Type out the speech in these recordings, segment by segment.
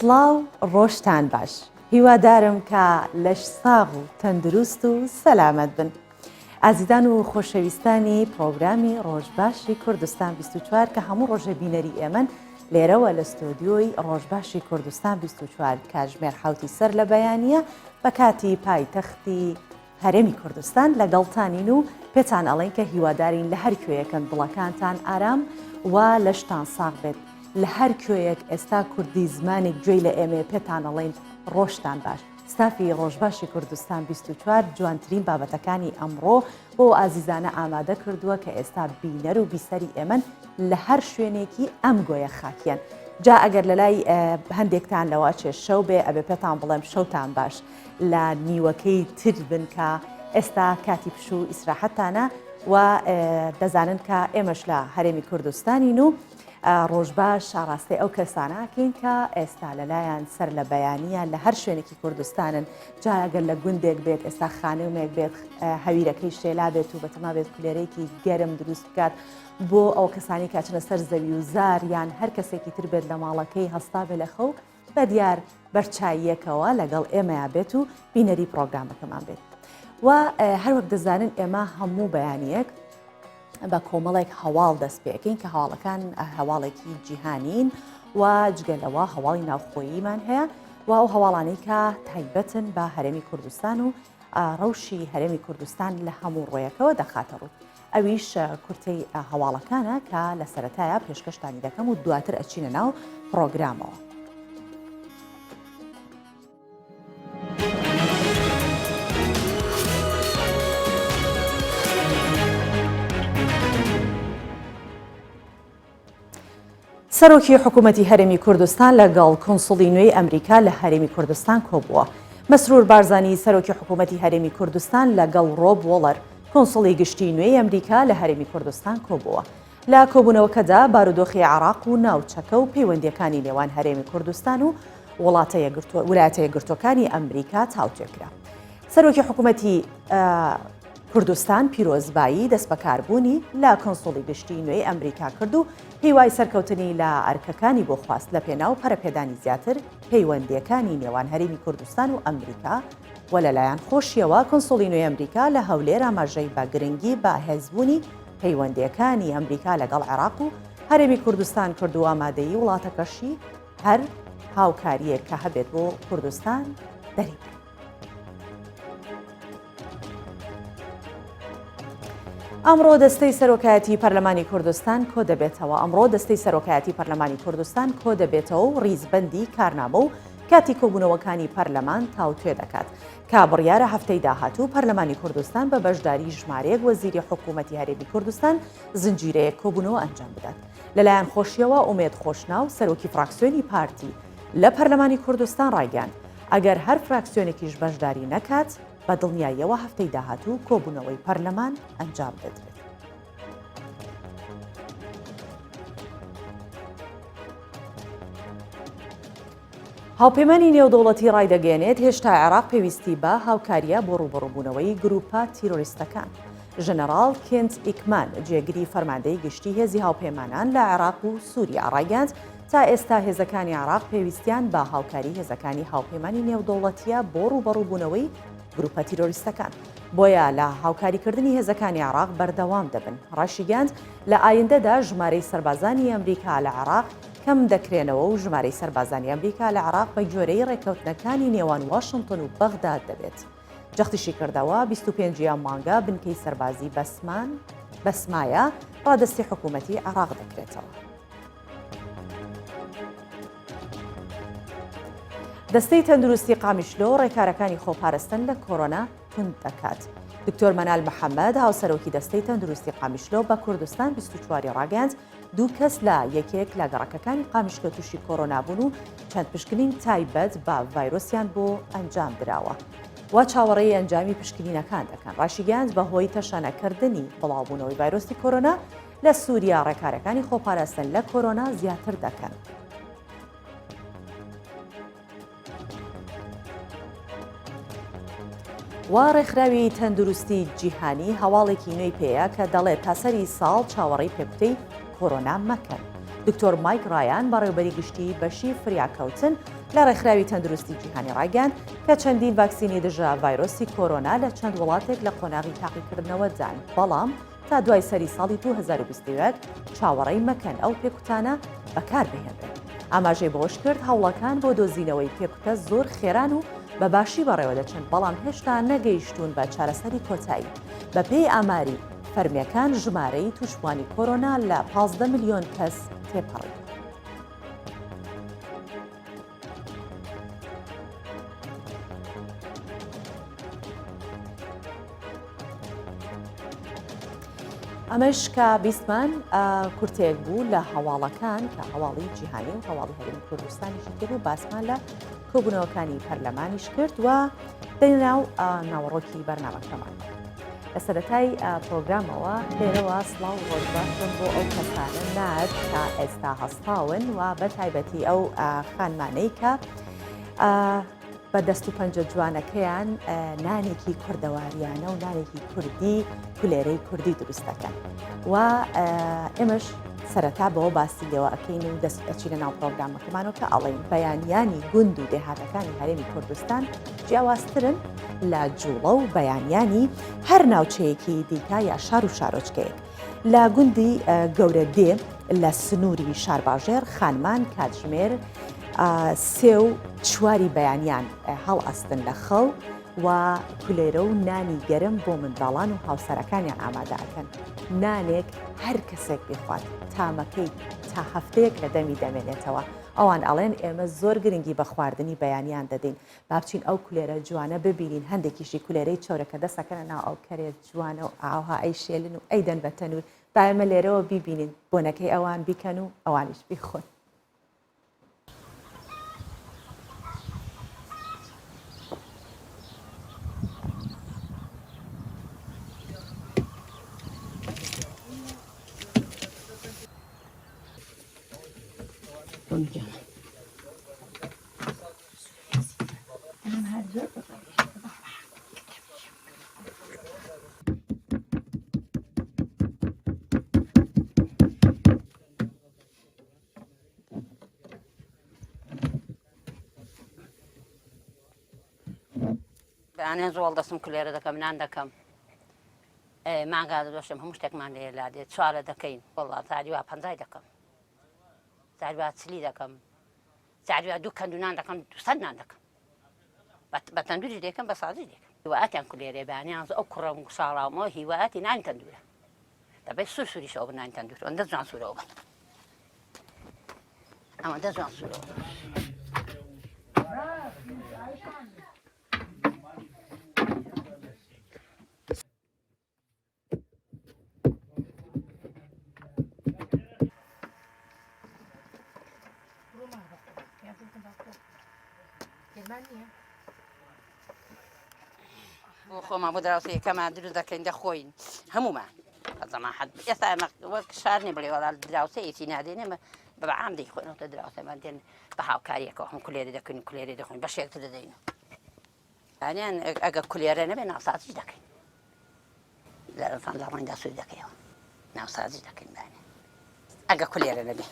سڵاو ڕۆژتان باش هیوادارم کە لەش ساغ و تەندروست و سەلامەت بن. ئازیزان و خۆشەویستانی پرۆگرامی ڕۆژباشی کوردستان 24 کە هەموو ڕۆژێ بینەری ئێمەن لێرەوە لە ستۆدیۆی ڕۆژباشی کوردستان 24 کاژمێر حوتی سەر لە بەیانە بە کاتی پایتەختی هەرێمی کوردستان لەگەڵتانین و پێتان ئەڵێین کە هیوادارین لە هەر کوێیەکن دڵەکانتان ئارام و لەشتان ساغ بێت لە هەر کوێیەک ئێستا کوردی زمانێک گوێی لە ئێمەیە پێتان ئەڵێین ڕۆژتان باش ستافی ڕۆژباشی کوردستان 24 جوانترین بابەتەکانی ئەمڕۆ بۆ ئازیزانە ئامادە کردووە کە ئێستا بینەر و بیسەری ئێمەن لە هەر شوێنێکی ئەم گۆیە خاکیان جا ئەگەر لە لای هەندێکتان لەوە چێ شەو بێ ئەبێ پێتان بڵێم شەوتان باش لە نیوەکەی تر بن کە ئێستا کاتی پشوو ئیسراحەتتانە و دەزانن کە ئێمەش لە هەرێمی کوردستانین و ڕۆژباش ئاڕاستەی ئەو کەسانەکەین کە ئێستا لەلایەن سەر لە بەیانە لە هەر شوێنێکی کوردستانن جا ئەگەر لە گوندێک بێت ئێستا خانومێک بێت هەویرەکەی شێلا بێت و بەتەما بێت کولێرەیەکی گەرم دروست بکات بۆ ئەو کەسانی کاچنە سەر زەوی و زار یان هەر کەسێکی تر بێت لە ماڵەکەی هەستا بێ لە خەو بەدیار بەرچاییەکەوە لەگەڵ ئێمەیا بێت و بینەری پڕۆگرامەکەمان بێت و هەروەک دەزانن ئێمە هەموو بەیانیەک بە کۆمەڵێک هەواڵ دەست پێکەین کە هەواڵەکان هەواڵێکی جیهانین و جگە لەوە هەواڵی ناوخۆییمان هەیە و ئەو هەواڵانەی کە تایبەتن بە هەرێمی کوردستان و ڕەوشی هەرێمی کوردستان لە هەموو ڕۆیەکەوە دەخاتە ڕوو. ئەویش کورتەی هەواڵەکانە کە لە سەرەتایە پێشکەشتانی دەکەم و دواتر ئەچینە ناو پڕۆگرامەوە. سەرۆکی حکوومەتی هەرێمی کوردستان لەگەڵ کونسوڵی نوێی ئەمریکا لە هەرێمی کوردستان کۆبووە. مەسرور بارزانی سەرۆکی حکوومەتی هەرێمی کوردستان لەگەڵ ڕۆب وۆڵەر کونسوڵی گشتی نوێی ئەمریکا لە هەرێمی کوردستان کۆبووە. لە کۆبوونەوەکەدا بارودۆخی عێراق و ناوچەکە و پەیوەندییەکانی نێوان هەرێمی کوردستان و وڵاتە یەکگرتووەکانی ئەمریکا تاوتوێ کرا. سەرۆکی حکوومەتی کوردستان پیرۆزبایی دەستبەکاربوونی لە کونسوڵی گشتی نوێی ئەمریکا کرد و هیوای سەرکەوتنی لە ئەرکەکانی بۆ خواست لە پێناو پەرەپێدانی زیاتر پەیوەندییەکانی نێوان هەرێمی کوردستان و ئەمریکا و لەلایەن خۆشیەوە کونسوڵی نوێی ئەمریکا لە هەولێر ئاماژەی بە گرنگی بەهێزبوونی پەیوەندییەکانی ئەمریکا لەگەڵ عێراق و هەرێمی کوردستان کرد و ئامادەیی وڵاتەکەشی هەر هاوکارییەک کە هەبێت بۆ کوردستان دەریبڕی. ئەمڕۆ دەستەی سەرۆکایەتی پەرلەمانی کوردستان کۆ دەبێتەوە ئەمڕۆ دەستەی سەرۆکایەتی پەرلەمانی کوردستان کۆ دەبێتەوە و ڕیزبەندی کارنامە و کاتی کۆبوونەوەکانی پەرلەمان تاوتوێ دەکات کە بڕیارە هەفتەی داهاتوو پەرلەمانی کوردستان بە بەشداری ژمارەیەک وەزیری حکوومەتی هەرێمی کوردستان زنجیرەیەک کۆبوونەوە ئەنجام بدات لەلایەن خۆشیەوە ئومێد خۆشناو سەرۆکی فراکسیۆنی پارتی لە پەرلەمانی کوردستان ڕایگەیاند، ئەگەر هەر فراکسیۆنێکیش بەشداری نەکات، بە دڵنیاییەوە هەفتەی داهاتوو کۆبوونەوەی پەرلەمان ئەنجام دەدرێت. هاوپەیمانی نێودەوڵەتی ڕایدەگەیەنێت، هێشتا عێراق پێویستی بە هاوکارییە بۆ ڕووبەڕووبوونەوەی گرووپە تیرۆریستەکان. ژەنەراڵ کێنت ئیکمان، جێگری فەرماندەی گشتی هێزی هاوپەیمانان لە عێراق و سووریا ڕایگەیاند، تا ئێستا هێزەکانی عێراق پێویستیان بە هاوکاری هێزەکانی هاوپەیمانی نێودەوڵەتییە بۆ ڕووبەڕووبوونەوەی گروپە تیرۆریستەکان، بۆیە لە هاوکاریکردنی هێزەکانی عێراق بەردەوام دەبن. ڕاشیگەیاند، لە ئایندەدا ژمارەی سەربازانی ئەمریکا لە عێراق کەم دەکرێنەوە و ژمارەی سەربازانی ئەمریکا لە عێراق بەگوێرەی ڕێککەوتنەکانی نێوان واشنتن و بەغداد دەبێت. جەختیشیکردەوە، 25 ی ئەم مانگە بنکەی سەربازی بەسمان بەسمایە ڕادەستی حکوومەتی عێراق دەکرێتەوە. دەستەی تەندروستی قامیشلۆ ڕێکارەکانی خۆپارستن لە کۆرۆنا توند دەکات. دکتۆر مەنال محەممەد هاوسەرۆکی دەستەی تەندروستی قامیشلۆ بە کوردستان 24 ڕاگەیاند دوو کەس لە یەکێک لە گەڕەکەکانی قامیشلۆ تووشی کۆرۆنا بوون و چەند پشکنین تایبەت بە ڤایرۆسیان بۆ ئەنجام دراوە. و چاوەڕێی ئەنجامی پشکنینەکان دەکەن. ڕاشیگەیاند بەهۆی تەشەنەکردنی بڵاوبوونەوەی ڤایرۆسی کۆرۆنا لە سووریا ڕێکارەکانی خۆپاراستن لە کۆرۆنا زیاتر دەکەن. و ڕێکخراوی تەندروستی جیهانی هەواڵێکی نوێی پێیە کە دەڵێت تا سەری ساڵ چاوەڕێی پێکوتەی کۆرۆنا مەکەن. دکتۆر مایک ڕایان بەڕێوبەری گشتی بەشی فریاکەوتن لە ڕێکخراوی تەندروستی جیهانی ڕایگەیاند کە چەندین ڤاکسینی دژە ڤایرۆسی کۆرۆنا لە چەند وڵاتێک لە قۆناغی تاقیکردنەوەدان، بەڵام تا دوای سەری ساڵی 2021 چاوەڕێی مەکەن ئەو پێکوتانە بەکاربهێنرێن. ئاماژەی بەوەشکرد، هەوڵەکان بۆ دۆزینەوەی پێکوتە زۆر خێران و بە باشی بەڕێوەدەچن، بەڵام هێشتا نەگەیشتوون بە چارەسەری کۆتایی. بەپێی ئاماری فەرمییەکان ژمارەی تووشبووانی کۆرۆنا لە 15 ملیۆن کەس تێپەڕی. ئەمەش کە بیستمان کورتەیەک بوو لە هەواڵەکان کە هەواڵی جیهانی و هەواڵی هەرێمی کوردستانیشی تێبوو باسمان لە کۆبوونەوەکانی پەرلەمانیش کرد و دەناو ناوەڕۆکی بەرنامەکەمان. لە سەرەتای پرۆگرامەوە لێرەوە سڵاو ڕۆژباشم بۆ ئەو کەسانە نارد کە ئێستا هەستاون و بە تایبەتی ئەو خانمانەی کە بە دەست و پەنجە جوانەکەیان نانێکی کوردەواریانە و نانێکی کوردی کولێرەی کوردی دروست دەکەن و ئێمەش سەرەتا بەوە باسی لێوە ئەەکەین و دەست ئەچینە ناو پرۆگرامەکەمانەوە کە ئەڵێن بەیانیانی گوند و دێهاتەکانی هەرێمی کوردستان جیاوازترن لە جوڵە و بەیانیانی هەر ناوچەیەکی دیکە یا شار و شارۆچکەیەک. لە گوندی گەورە دێ لە سنووری شارباژێڕ خانمان کاتژمێر سێ و چواری بەیانیان هەڵئەستن لە خەو و کولێرە و نانی گەرم بۆ منداڵان و هاوسەرەکانیان ئامادە ئەکەن. نانێک هەر کەسێک بیخوات تامەکەی تا هەفتەیەک لە دەمی دەمێنێتەوە. ئەوان ئەڵێن ئێمە زۆر گرنگی بە خواردنی بەیانیان دەدەین. با بچین ئەو کولێرە جوانە ببینین هەندێکیشی کولێرەی چەورە کە دەسەکەنە ناو ئەو کەرێ جوانە و ئاوها ئەیشێلن و ئەیدەن بە تەنور با ئێمە لێرەوە بیبینین بۆنەکەی ئەوان بیکەن و ئەوانیش بیخۆن. بەیانیان زوو هەڵدەستم کولێرە دەکەم نان دەکەم مانگا دەدۆشم هەموو شتێکمان لێ لادێت چوارە دەکەین وەڵا جاری وا پەنجای دەکەم جاری وا چلی دەکەم جاری وا دوو کەندو نان دەکەم دوسەد نان دەکەم بە تەندوری دەکەم بە سازی دەکەم هیواتیان کولێرێ بەیانیان ئەو کوڕەم ساڵاومەوە هیواتی نانی تەندورە دەبێت سوور سووریشەوە بە نانی تەندور ئەندە جوان سوورەوە بن ئەوەندە جوان سوورەوە بۆ خۆمان بۆ دراوسێکەمان دروست دەکەین دەخۆین هەمومان زەمان حەد ئێستا ئێمە وەک شار نیە بڵێ وەڵا دراوسێیەکی نادێنێ بە عام دەیخۆینەوە تە دراوسێمان دێن بە هاوکاریەکەەوە هەم کولێری دەکەین و کولێری دەخۆین بە شێکتر دەدەین یانیان ئەگە کولێرە نەبێ ناوسازیش دەکەین لە ئەنفال لە ڕەنگدا سوور دەکەیەوە ناوسازی دەکەین بانێ ئەگە کولێرە نەبێ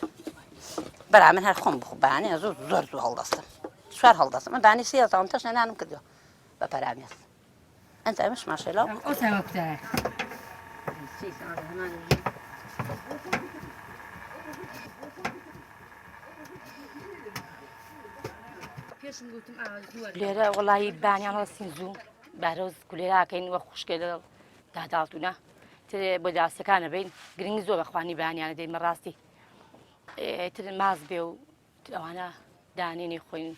بەرا من هەر خۆم بخۆ بانێ زۆر زۆر زوو هەڵدەستم چوار هەڵدەستم من بانی سێ زاوم تەشنە نانم کردووە بە پەرامێز ئەنج ئەمەش ماشێلا ئەو ساوە کوتایە لێرە وەڵی بانیان هەڵسین زوو بارۆز کولێراکەین وە خوشکێ لەگەڵ داداڵتونە تر بۆ داسەکانە بین گرنگی زۆر بەخوانی بانیانە دەین بەڕاستی تر ماز بێ و ئەوانە دانێنی خۆین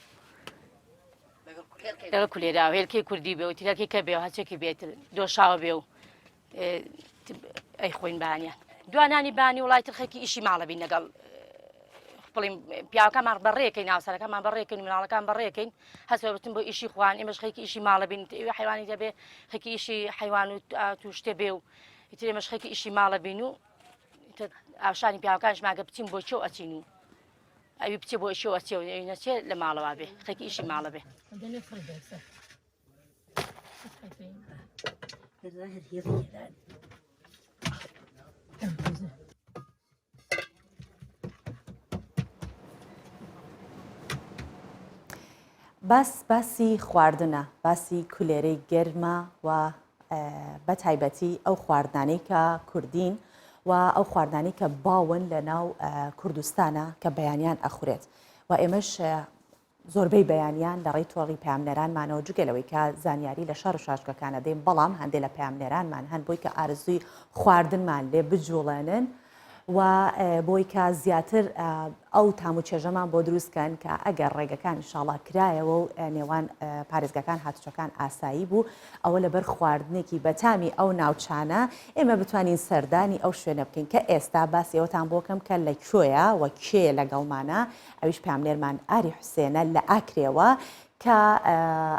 لەگەڵ کولێرا هێلکەی کوردی بێ و تیرەکەی کە بێ و هەچێکی بێت دۆشاوە بێ و ئەی خۆین بانیان دوانانی بانی وڵای تر خەرکی ئیشی ماڵە بین لەگەڵ بڵیم پیاوەکەمان بەڕێکەین هاوسەرەکەمان بەڕێکەین مناڵەکان بەڕێکەین هەسەوە بچن بۆ ئیشی خوان ئێمەش خەریکی ئیشی ماڵە بین ئێوە حیوانی دەبێ خەریکی ئیشی حیوان و توشتێ بێ و ئیتر ئێمەش خەریکی ئیشی ماڵە بین و ئاوشانی پیاوەکانیشمان گە بچین بۆ چێ و ئەچین و ئەوی بچێ بۆ ئیشی و ئەچێ و ئەوی نەچێ لە ماڵەوە بێ خەریکی ئیشی ماڵە بێ. باس باسی خواردنە، باسی کولێرەی گەرمە و بە تایبەتی ئەو خواردنانەی کە کوردین و ئەو خواردنانەی کە باون لە ناو کوردستانە کە بەیانیان ئەخورێت و ئێمەش زۆربەی بەیانیان لە ڕێی تۆڕی پەیامنێرانمانەوە جگە لەوەی کە زانیاری لە شار و شارۆچکەکان ئەدەین بەڵام هەندێ لە پەیامنێرانمان هەن بۆی کە ئارەزووی خواردنمان لێ بجوڵێنن و بۆی کە زیاتر ئەو تام و چێژەمان بۆ دروست کەن کە ئەگەر ڕێگەکان ئینشاڵا کرایەوە و نێوان پارێزگاکان هاتوچۆکان ئاسایی بوو ئەوە لەبەر خواردنێکی بەتامی ئەو ناوچانە ئێمە بتوانین سەردانی ئەو شوێنە بکەین کە ئێستا باسی ئەوەتان بۆ کەم کە لە کوێیە و کێ لەگەڵمانە ئەویش پەیامنێرمان ئاری حوسێنە لە ئاکرێوە کە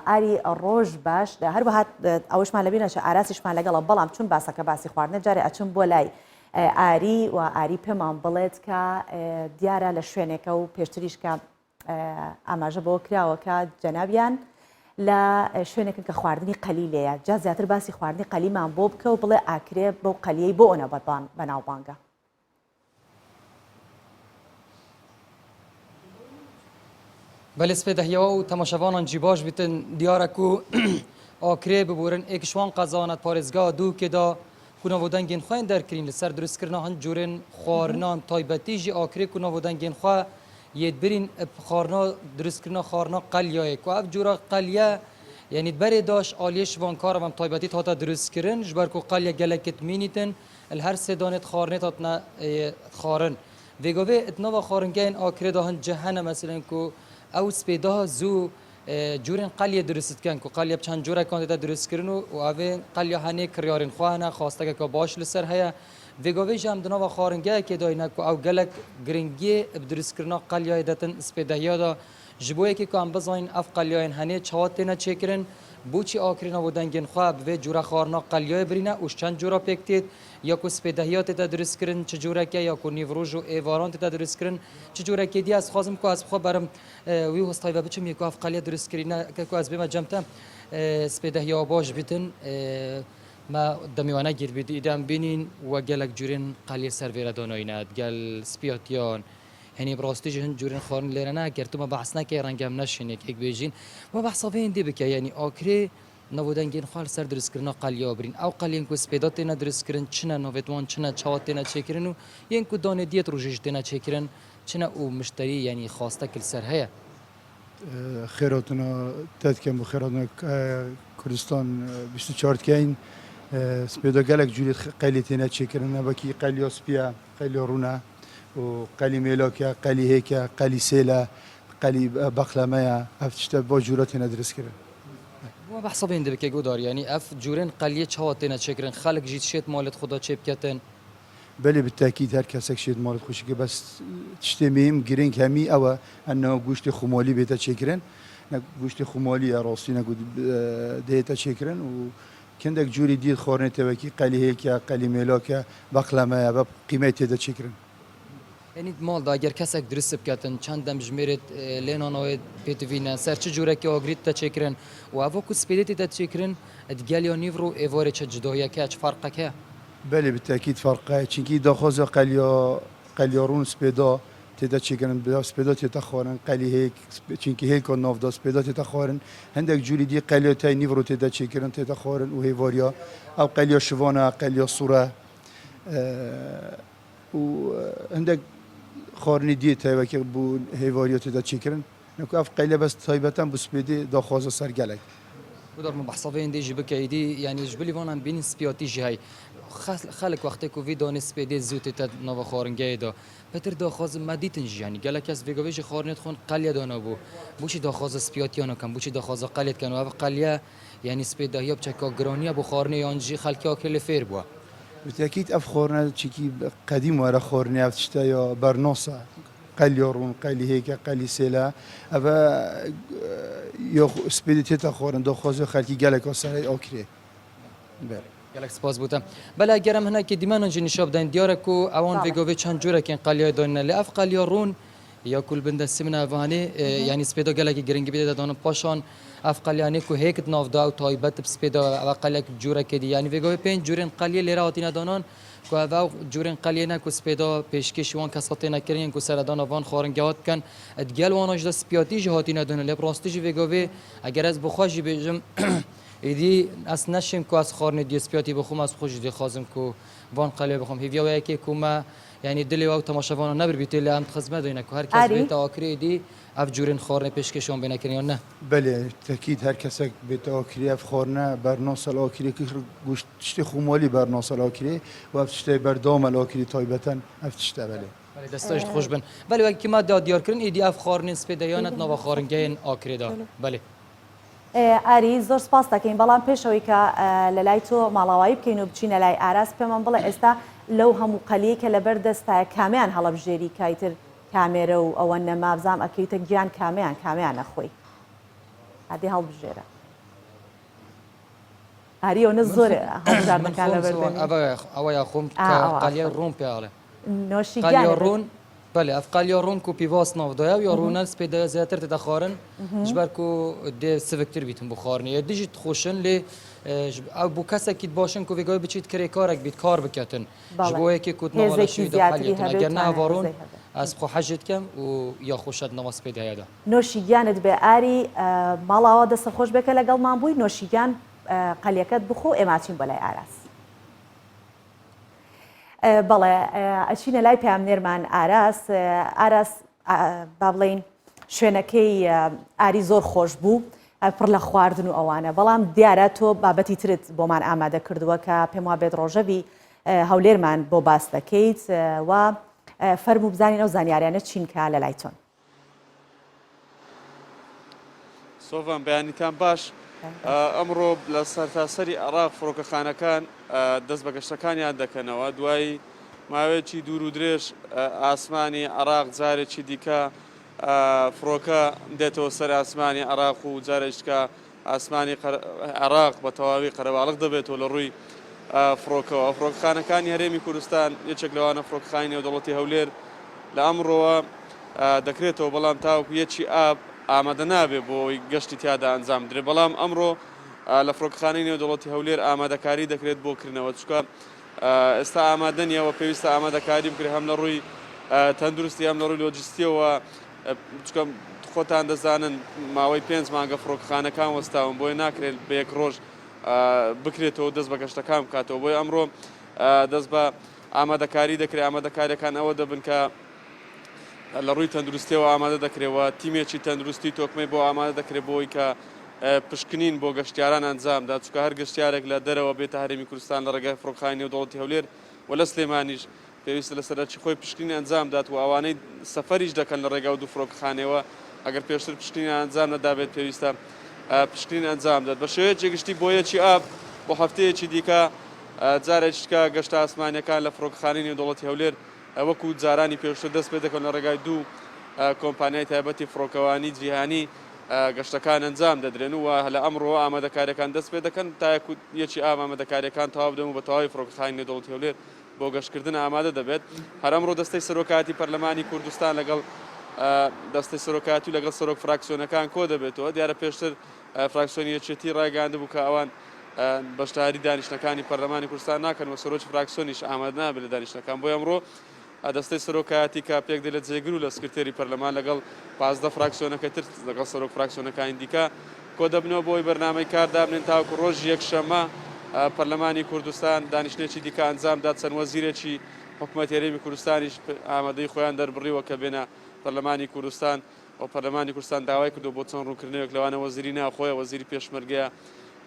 ئاری ڕۆژ باش هەروەها ئەوەشمان لەبیر نەچێت ئاراسیشمان لەگەڵە بەڵام چون باسەکە باسی خواردنە جارێ ئەچم بۆ لای ئاری و ئاری پێمان بڵێت کە دیارە لە شوێنێکە و پێشتریش کە ئاماژە بۆ کراوە کە جەنابیان لە شوێنێکن کە خواردنی قەلی لێیە جا زیاتر باسی خواردنی قەلیمان بۆ بکە و بڵێ ئاکرێ بەو قەلیەی بۆ ئەوە بەناوبانگە. بەلێ سپێ دەهیەوە و تەماشەڤانان جی باش بیتن دیارە کو ئاکرێ ببورن ئێک شوان قەزانەت پارێزگا دووکێدا کو ناوودەنگێن خوێن دەرکرین لەسەر دروستکردنا هەند جورێن خواردنان تایبەتی ژی ئاکرێ کو ناوودەنگێن خوە یێت برین خواردنا دروستکردنا خواردنا قەلیایێ کو ئەف جورا قەلیە یعنی بەرێ داش ئالیێ شڤانکارە وەم تایبەتی هاتە دروستکردن ژبەر کو قەلیە گەلەکت مینیتن ال هەر سێ دانێت خواردنێت هاتنە خارن. ڤێ گاڤێ ت ناڤا خارنگەێن ئاکرێ دا هەن جه هەنە مەسلەن کو ئەو سپێداه زوو جورێن قەلیە دروست کەن کو قەلیە چەند جورەکان تێتە دروست کرن و و ئەڤێ قەلیە هەنێ کڕیارێن خوە هەنە خواستەکەکە باش لسەر هەیە. ڤێ گاڤێ ژی ئەم د ناڤا خارنگەیەکێ داینە کو ئەو گەلەک گرنگیێ ب دروست کرنا قەلیایێ دەتن سپێدەهیا دا ژ بۆ یەکێ کو ئەم بزانین ئەڤ قەلیایێن هەنێ چاوا تێنە چێکرن بۆچی ئاکرێ ناو دەنگێن خوە ب ڤێ جورە خارنا قەلیایێ برینە و ژ چەند جورا پێک تێت یا کو سپێدەهیا تێتە دروست کرن چ جورەکە یا کو نیڤڕۆژ و ئێڤاران تێتە دروست کرن چ جورەکێ دی ئەز خوازم کو ئەز بخوە بەرم وی هۆستای ڤە بچم یە کو ئەڤ قەلیە دروست کرینە کە کو ئەز بێمە جەم تە سپێدەهیا باش بیتن مە دەمێ وە نەگیرت بیت ئیدە ئەم بینین وە گەلەک جورێن قەلیە سەر ڤێرە داناینە دگەل سپیاتیان هەنی بڕاستی ژ هەند جورێن خواردن لێرە نە گەر تو مە بەحس نەکەی ڕەنگە ئەم نەشێن یەک یەک بێژین وە بەحسا ڤێ هندێ بکە یەنی ئاکرێ ناوودەنگێن خوە لسەر دروستکردنا قەلیەوە برین ئەو قەلیەن کو سپێدا تێنە دروستکردن چنە ناوێت وان چنە چاوا تێنە چێکردن و yên ku danê diyet rojê jî têne çêkirin çine û mişterî yanî xwastek li ser heye. Xêratina te dikim û xêratina Kurdistan 24 dikeyn. Spêda gelek cûrê qelî têne çêkirin wekî qeliya spî ye, qeliya rûn e û qelî mêlak e, qelî hêk e, qelî sêl e, qelî beqleme ye. Ev tişte va cûra têne diristkirin. Wa behsa vê hindê bike Godar yanî ev cûrên qeliyê çawa têne çêkirin xelk jî dişêt malê xwe de çêbiketin. Belê bi tekîd her kesek şêt malê xwe çêke bes tiştê mühim giring hemî ew e ena goştê xumalî bête çêkirin ne goştê xumalî ye rastî ne ku dihête çêkirin û kindek cûrî dî xwarinê te wekî qelî hêk e qelî mêlak e beqleme ye ve qîmeyê têde çêkirin. Yanî di mal de eger kesek dirist biketin çend demjimêrê lênana wê pêdivîne ser çi cûrekê agirî tê çêkirin û eva ku spêdê tê çêkirin di gel ya nîvro êvarê çi cudahiyek heye çi ferqek heye? Belê bi tekîd ferq heye çinkî daxwaza qeliya qeliya rûn spêda têde çêkirin bi spêda tête xwarin qelî hêk çinkî hêka nav da spêda tête xwarin hindek cûrî dî qeliya tey nîvro têde çêkirin tête xwarin û hêvariya ew qeliya şivan e qeliya sûr e û hindek xwarinê diyê tey wekî bo hêvariya têde çêkirin. Neku ev qeyle bes taybeten bo spêdê daxwaza ser gelek. Gudar min behsa vê hindê jî bike êdî yanî ji bilî van em bînin spiyatî jî hey. Xelk wextê ku vî danê spêdê zû tê te nava xwaringehê de pitir daxwaz me dîtin jî yanî gelek kes vê gavê jî xwarinê dixwin qelye danabû. Boçî daxwaza spiyatiya nakin boçî daxwaza qelye dikin û ev qelye yanî spêdahiya bi çeka giraniya bo xwarinê yan jî xelkê akê lê fêr bûye. Bi tekîd ev xwarine çikî qedîm were xwarinê ev tişte ya bernas e. Qelya rûn, qelî hêke, qelî sêle ev e ya spêdê tête xwarin daxwaza xelkî gelek a serey akirê. Belê. Gelek spas bo te. Belê eger em hinekî dîmenan jî nîşa bidin diyar e ku ewan vê gavê çend curekên qelyayê danîne lê ev qelya rûn ya ku li bin destê min e ev hanê yanî spêda gelekî giringî bê tê danin paşan ev qelya hanê ku hêk di nav de ew taybet bi spêda ev qelyek curekê dî yanî vê gavê pênc curên qelyê lêre hatîne danan. Ku ev ew cûrên qeliyê ne ku spêda pêşkêşî wan kesa têne kirin yên ku seredana van xwaringeha dikin. Di gel wana jî de spiyatî jî hatîne dûnin lê bi rastî jî vê gavê eger ez bi xwe jî bêjim êdî ez neşêm ku ez xwarinê diyê spiyatî bixwim ez bi xwe jî dixwazim ku van qeliyê bixwim. Hêviya wê yekê ku me yanî dilê we û temaşevanan nebiribî tê lê em di xizmet de ne ku her kes bête akirê êdî Ev cûrên xwarinê pêşkêş wan bêne kirin yan ne? Belê, tekîd her kesek bête akirê ev xwarine bernasel akirê kir goşt tiştê xwemalî bernasel akirê û ev tiştê berdewam e li akirê taybeten ev tişt e belê. Belê desta ji dixweş bin. Belê wekî me da diyarkirin êdî ev xwarinên spê de yan e di nava xwaringehên akirê de. Belê. ئاری زۆر سپاس دەکەین بەڵام پێش ئەوەی کە لە لای تۆ ماڵاوایی بکەین و بچینە لای ئاراس پێمان بڵێ ئێستا لەو هەموو قەلیەی کە لەبەر دەستایە کامیان هەڵەبژێری کە ئیتر کامێرە و ئەوە نەما بزانم ئەکەویتە گیان کامیان کامیان ئەخۆی ئادی هەڵبژێرە ئاری ئەوەنە زۆر هەڵبژاردنەکان لەبەر دەمی ئەوە یاخۆم ئا ئەوە قەلیە ئەخۆی ڕوون پێ ئەڵێ نۆشی قەلیە گیانە بێت ڕوون بەلێ ئەف قەلیە ڕوون کو پیواز ناو دایە و یا ڕوونە سپێ دایە زیاتر تێدە خوارن ji ber ku dê siviktir bîtin bo xwarinê yê dijî dixweşin lê ئەو بۆ کەسێکی باشن ku vê gavê biçît kirêkarek bît kar biketin ji bo yekê ku di nava هێزێکی leşî de زیاتری heliyêtin هەبێ و eger ne توانای ava rûn وزەی هەبێ. ez xwe hejê dikem û ya xweşe di nava spê de heye de. نۆشی گیانت بێ ئاری ماڵاوا دەستت خۆش بێ کە لەگەڵمان بووی نۆشی گیان قەلیەکەت بخۆ ئێمە ئەچین بۆ لای ئاراس. بەڵێ ئەچینە لای پەیامنێرمان ئاراس ئاراس با بڵێین شوێنەکەی ئاری زۆر خۆش بوو پڕ لە خواردن و ئەوانە بەڵام دیارە تۆ بابەتی ترت بۆمان ئامادە کردووە کە پێم وا بێت ڕۆژەڤی هەولێرمان بۆ باس دەکەیت و فەرموو بزانین ئەو زانیاریانە چین کە لە لای تۆن. سۆڤان بەیانیتان باش ئەمڕۆ لە سەرتاسەری عێراق فڕۆکەخانەکان دەست بە گەشتەکانیان دەکەنەوە دوای ماوەیەکی دوور و درێژ ئاسمانی عێراق جارێکی دیکە فڕۆکە دێتەوە سەر ئاسمانی عێراق و جارێکە ئاسمانی عێراق بە تەواوی قەرەباڵغ دەبێتەوە لە ڕووی فڕۆکەوە. فڕۆکەخانەکانی هەرێمی کوردستان یەکێک لەوانە فڕۆکەخانی نێودەوڵەتی هەولێر لە ئەمڕۆوە دەکرێتەوە، بەڵام تاوەکو یەکی ئاب ئامادە نابێت بۆ ئەوەی گەشتی تیادا ئەنجام بدرێت، بەڵام ئەمڕۆ لە فڕۆکەخانەی نێودەوڵەتی هەولێر ئامادەکاری دەکرێت بۆ کردنەوە، چونکە ئێستا ئامادە نییە و پێویستە ئامادەکاری بکرێت هەم لە ڕووی تەندروستی هەم لە ڕووی لۆجستییەوە. چونکە خۆتان دەزانن ماوەی پێنج مانگە فڕۆکەخانەکان وەستاون بۆیە ناکرێت بە یەک ڕۆژ بکرێتەوە دەست بە گەشتەکان بکاتەوە بۆیە ئەمڕۆ دەست بە ئامادەکاری دەکرێت ئامادەکاریەکان ئەوە دەبن کە لە ڕووی تەندروستیەوە ئامادە دەکرێەوە تیمێکی تەندروستی تۆکمەی بۆ ئامادە دەکرێت بۆی کە پشکنین بۆ گەشتیاران ئەنجامدا چونکە هەر گەشتیارێک لە دەرەوە بێتە هەرێمی کوردستان لە ڕێگای فڕۆکخانی نێودەوڵەتی هەولێر و لە سلێمانیش پێویستە لەسەر ئەرکی خۆی پشکنین ئەنجام بدات و ئەوانەی سەفەریش دەکەن لە ڕێگا و دوو فڕۆکەخانەیەوە ئەگەر پێشتر پشکنینیان ئەنجام نەدابێت پێویستە پشکنین ئەنجام بدات. بە شێوەیەکی گشتی بۆ یەکی ئاب بۆ هەفتەیەکی دیکە جارێکی دیکە گەشتە ئاسمانییەکان لە فڕۆکەخانەی نێودەوڵەتی هەولێر وەکو جارانی پێشتر دەست پێ دەکەن لە ڕێگای دوو کۆمپانیای تایبەتی فڕۆکەوانی جیهانی گەشتەکان ئەنجام دەدرێن و لە ئەمڕۆوە ئامادەکارییەکان دەست پێ دەکەن تا یەکی ئاب ئامادەکارییەکان تەواو دەبن و بە تەواوی فڕۆکەخانەی نێودەوڵەتی هەولێر بۆ گەشتکردن ئامادە دەبێت. هەر ئەمڕۆ دەستەی سەرۆکایەتی پەرلەمانی کوردستان لەگەڵ دەستەی سەرۆکایەتی و لەگەڵ سەرۆک فراکسیۆنەکان کۆدەبێتەوە. دیارە پێشتر فراکسیۆنی یەکێتی ڕایگەیاندبوو کە ئەوان بەشداری دانیشتنەکانی پەرلەمانی کوردستان ناکەن و سەرۆکی فراکسیۆنیش ئامادە نابێت لە دانیشتنەکان. بۆیە ئەمڕۆ دەستەی سەرۆکایەتی کە پێکدێت لە جێگر و لە سکرتێری پەرلەمان لەگەڵ 15 فراکسیۆنەکەی تر لەگەڵ سەرۆک فراکسیۆنەکانی دیکە کۆدەبنەوە بۆ ئەوەی بەرنامەی کار دابنێن تاوەکو ڕۆژی یەکشەممە پەرلەمانی کوردستان دانیشتنێکی دیکە ئەنجامدات چەند وەزیرێکی حکومەتی هەرێمی کوردستانیش ئامادەی خۆیان دەربڕیوە کە بێنە پەرلەمانی کوردستان و پەرلەمانی کوردستان داوای کردووە بۆ چەند ڕوونکردنەوەیەک لەوانە وەزیری ناوخۆیە، وەزیری پێشمەرگەیە،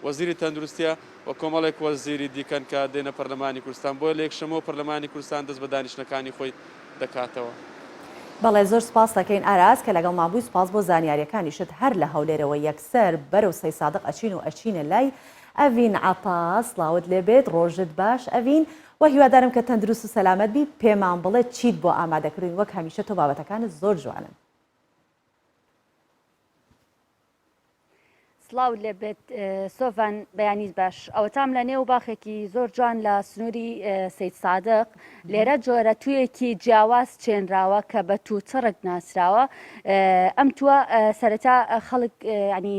وەزیری تەندروستیە و کۆمەڵێک وەزیری دیکەن کە دێنە پەرلەمانی کوردستان، بۆیە لە یەکشەممەوە پەرلەمانی کوردستان دەست بە دانیشتنەکانی خۆی دەکاتەوە. بەڵێ زۆر سوپاست دەکەین ئاراس کە لەگەڵمان بووی سوپاس بۆ زانیاریەکانیشت هەر لە هەولێرەوە یەکسەر بەرەو سەیسادق ئەچین و ئەچینە لای ئەڤین عەتا سڵاوت لێبێت ڕۆژت باش ئەڤین وە هیوادارم کە تەندروست و سەلامەت بی پێمان بڵێ چیت بۆ ئامادە کردوین وەک هەمیشە تۆ بابەتەکانت زۆر جوانن. سڵاوت لێ بێت سۆڤان بەیانیت باش ئەوەتام لە نێو باخێکی زۆر جوان لە سنووری سید سادق لێرە جۆرە تویەکی جیاواز چێنراوە کە بە تووتڕک ناسراوە ئەم تووە سەرەتا خەڵک ینی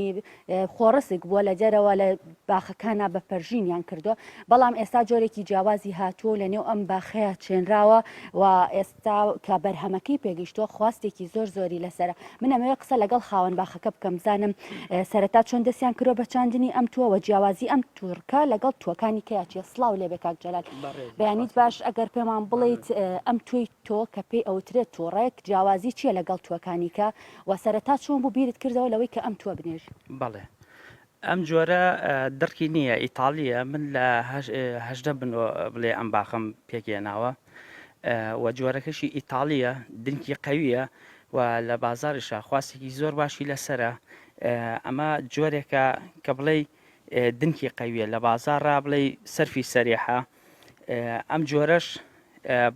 خۆڕسک بووە لە دەرەوە لە باخەکانا بە پەرژینیان کردووە بەڵام ئێستا جۆرێکی جیاوازی هاتووە و لە نێو ئەم باخەیە چێنراوە و ئێستا کە بەرهەمەکەی پێگەیشتووە خواستێکی زۆر زۆری لەسەرە من ئەمەوێ قسە لەگەڵ خاوەن باخەکە بکەم بزانم سەرەتا چۆن دەستیان کردووە بە چاندنی ئەم تووە و جیاوازی ئەم تورکە لەگەڵ تووەکانی کەیا چیە سڵاو لێبێ کاک جەلال بەیانیت باش ئەگەر پێمان بڵیت ئەم تووی تۆ کە پێی ئەوترێت توڕێک جیاوازی چییە لەگەڵ تووەکانی کە و سەرەتا چۆن بوو بیرت کردەوە لەوەی کە ئەم تووە بنێژی؟ بەڵێ ئەم جۆرە دڕکی نییە ئیتاڵییە من لە 18 بنۆ بڵێ ئەم باخەم پێکهێناوە و جۆرەکەشی ئیتاڵییە دنکی قەویە و لە بازاڕیشا خواستێکی زۆر باشی لەسەرە ئەمە جۆرێکە کە بڵێی دنکی قەویە لە بازاڕا بڵێی سەرفی سەریحە ئەم جۆرەش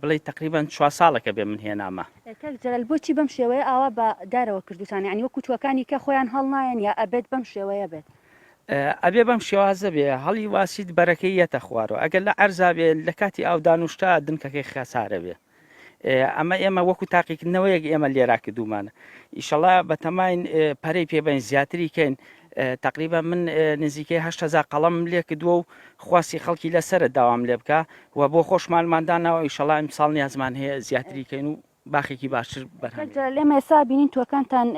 بڵێی تەقریبەن چوار ساڵێکە بێ من هێنامە. کاک جەلال بۆچی بەم شێوەیە ئاوا بە دارەوە کردوتانە یانی وەکو توەکانی کە خۆیان هەڵنایەن یا ئەبێت بەم شێوەیە بێت؟ ئەبێ بەم شێوازە بێ هەڵی واسیت بەرەکەی یەتە خوارەوە ئەگەر لە عەرزا بێ لە کاتی ئاودان و شتا دنکەکەی خەسارە بێ ئەمە ئێمە وەکو تاقیکردنەوەیەک ئێمە لێرا کردومانە ئیشەڵا بەتەماین پەرەی پێبەین زیاتری کەین تەقریبا من نزیکەی 8000 قەڵەم لێ کردووە و خواستی خەڵکی لەسرە داوام لێ بکە و بۆ خۆشمانمان داناوە ئیشەڵا ئیمساڵ نیازمان هەیە زیاتری کەین و باخێکی باشتر بەرهەم لێمە ئێستا بینین توەکانتان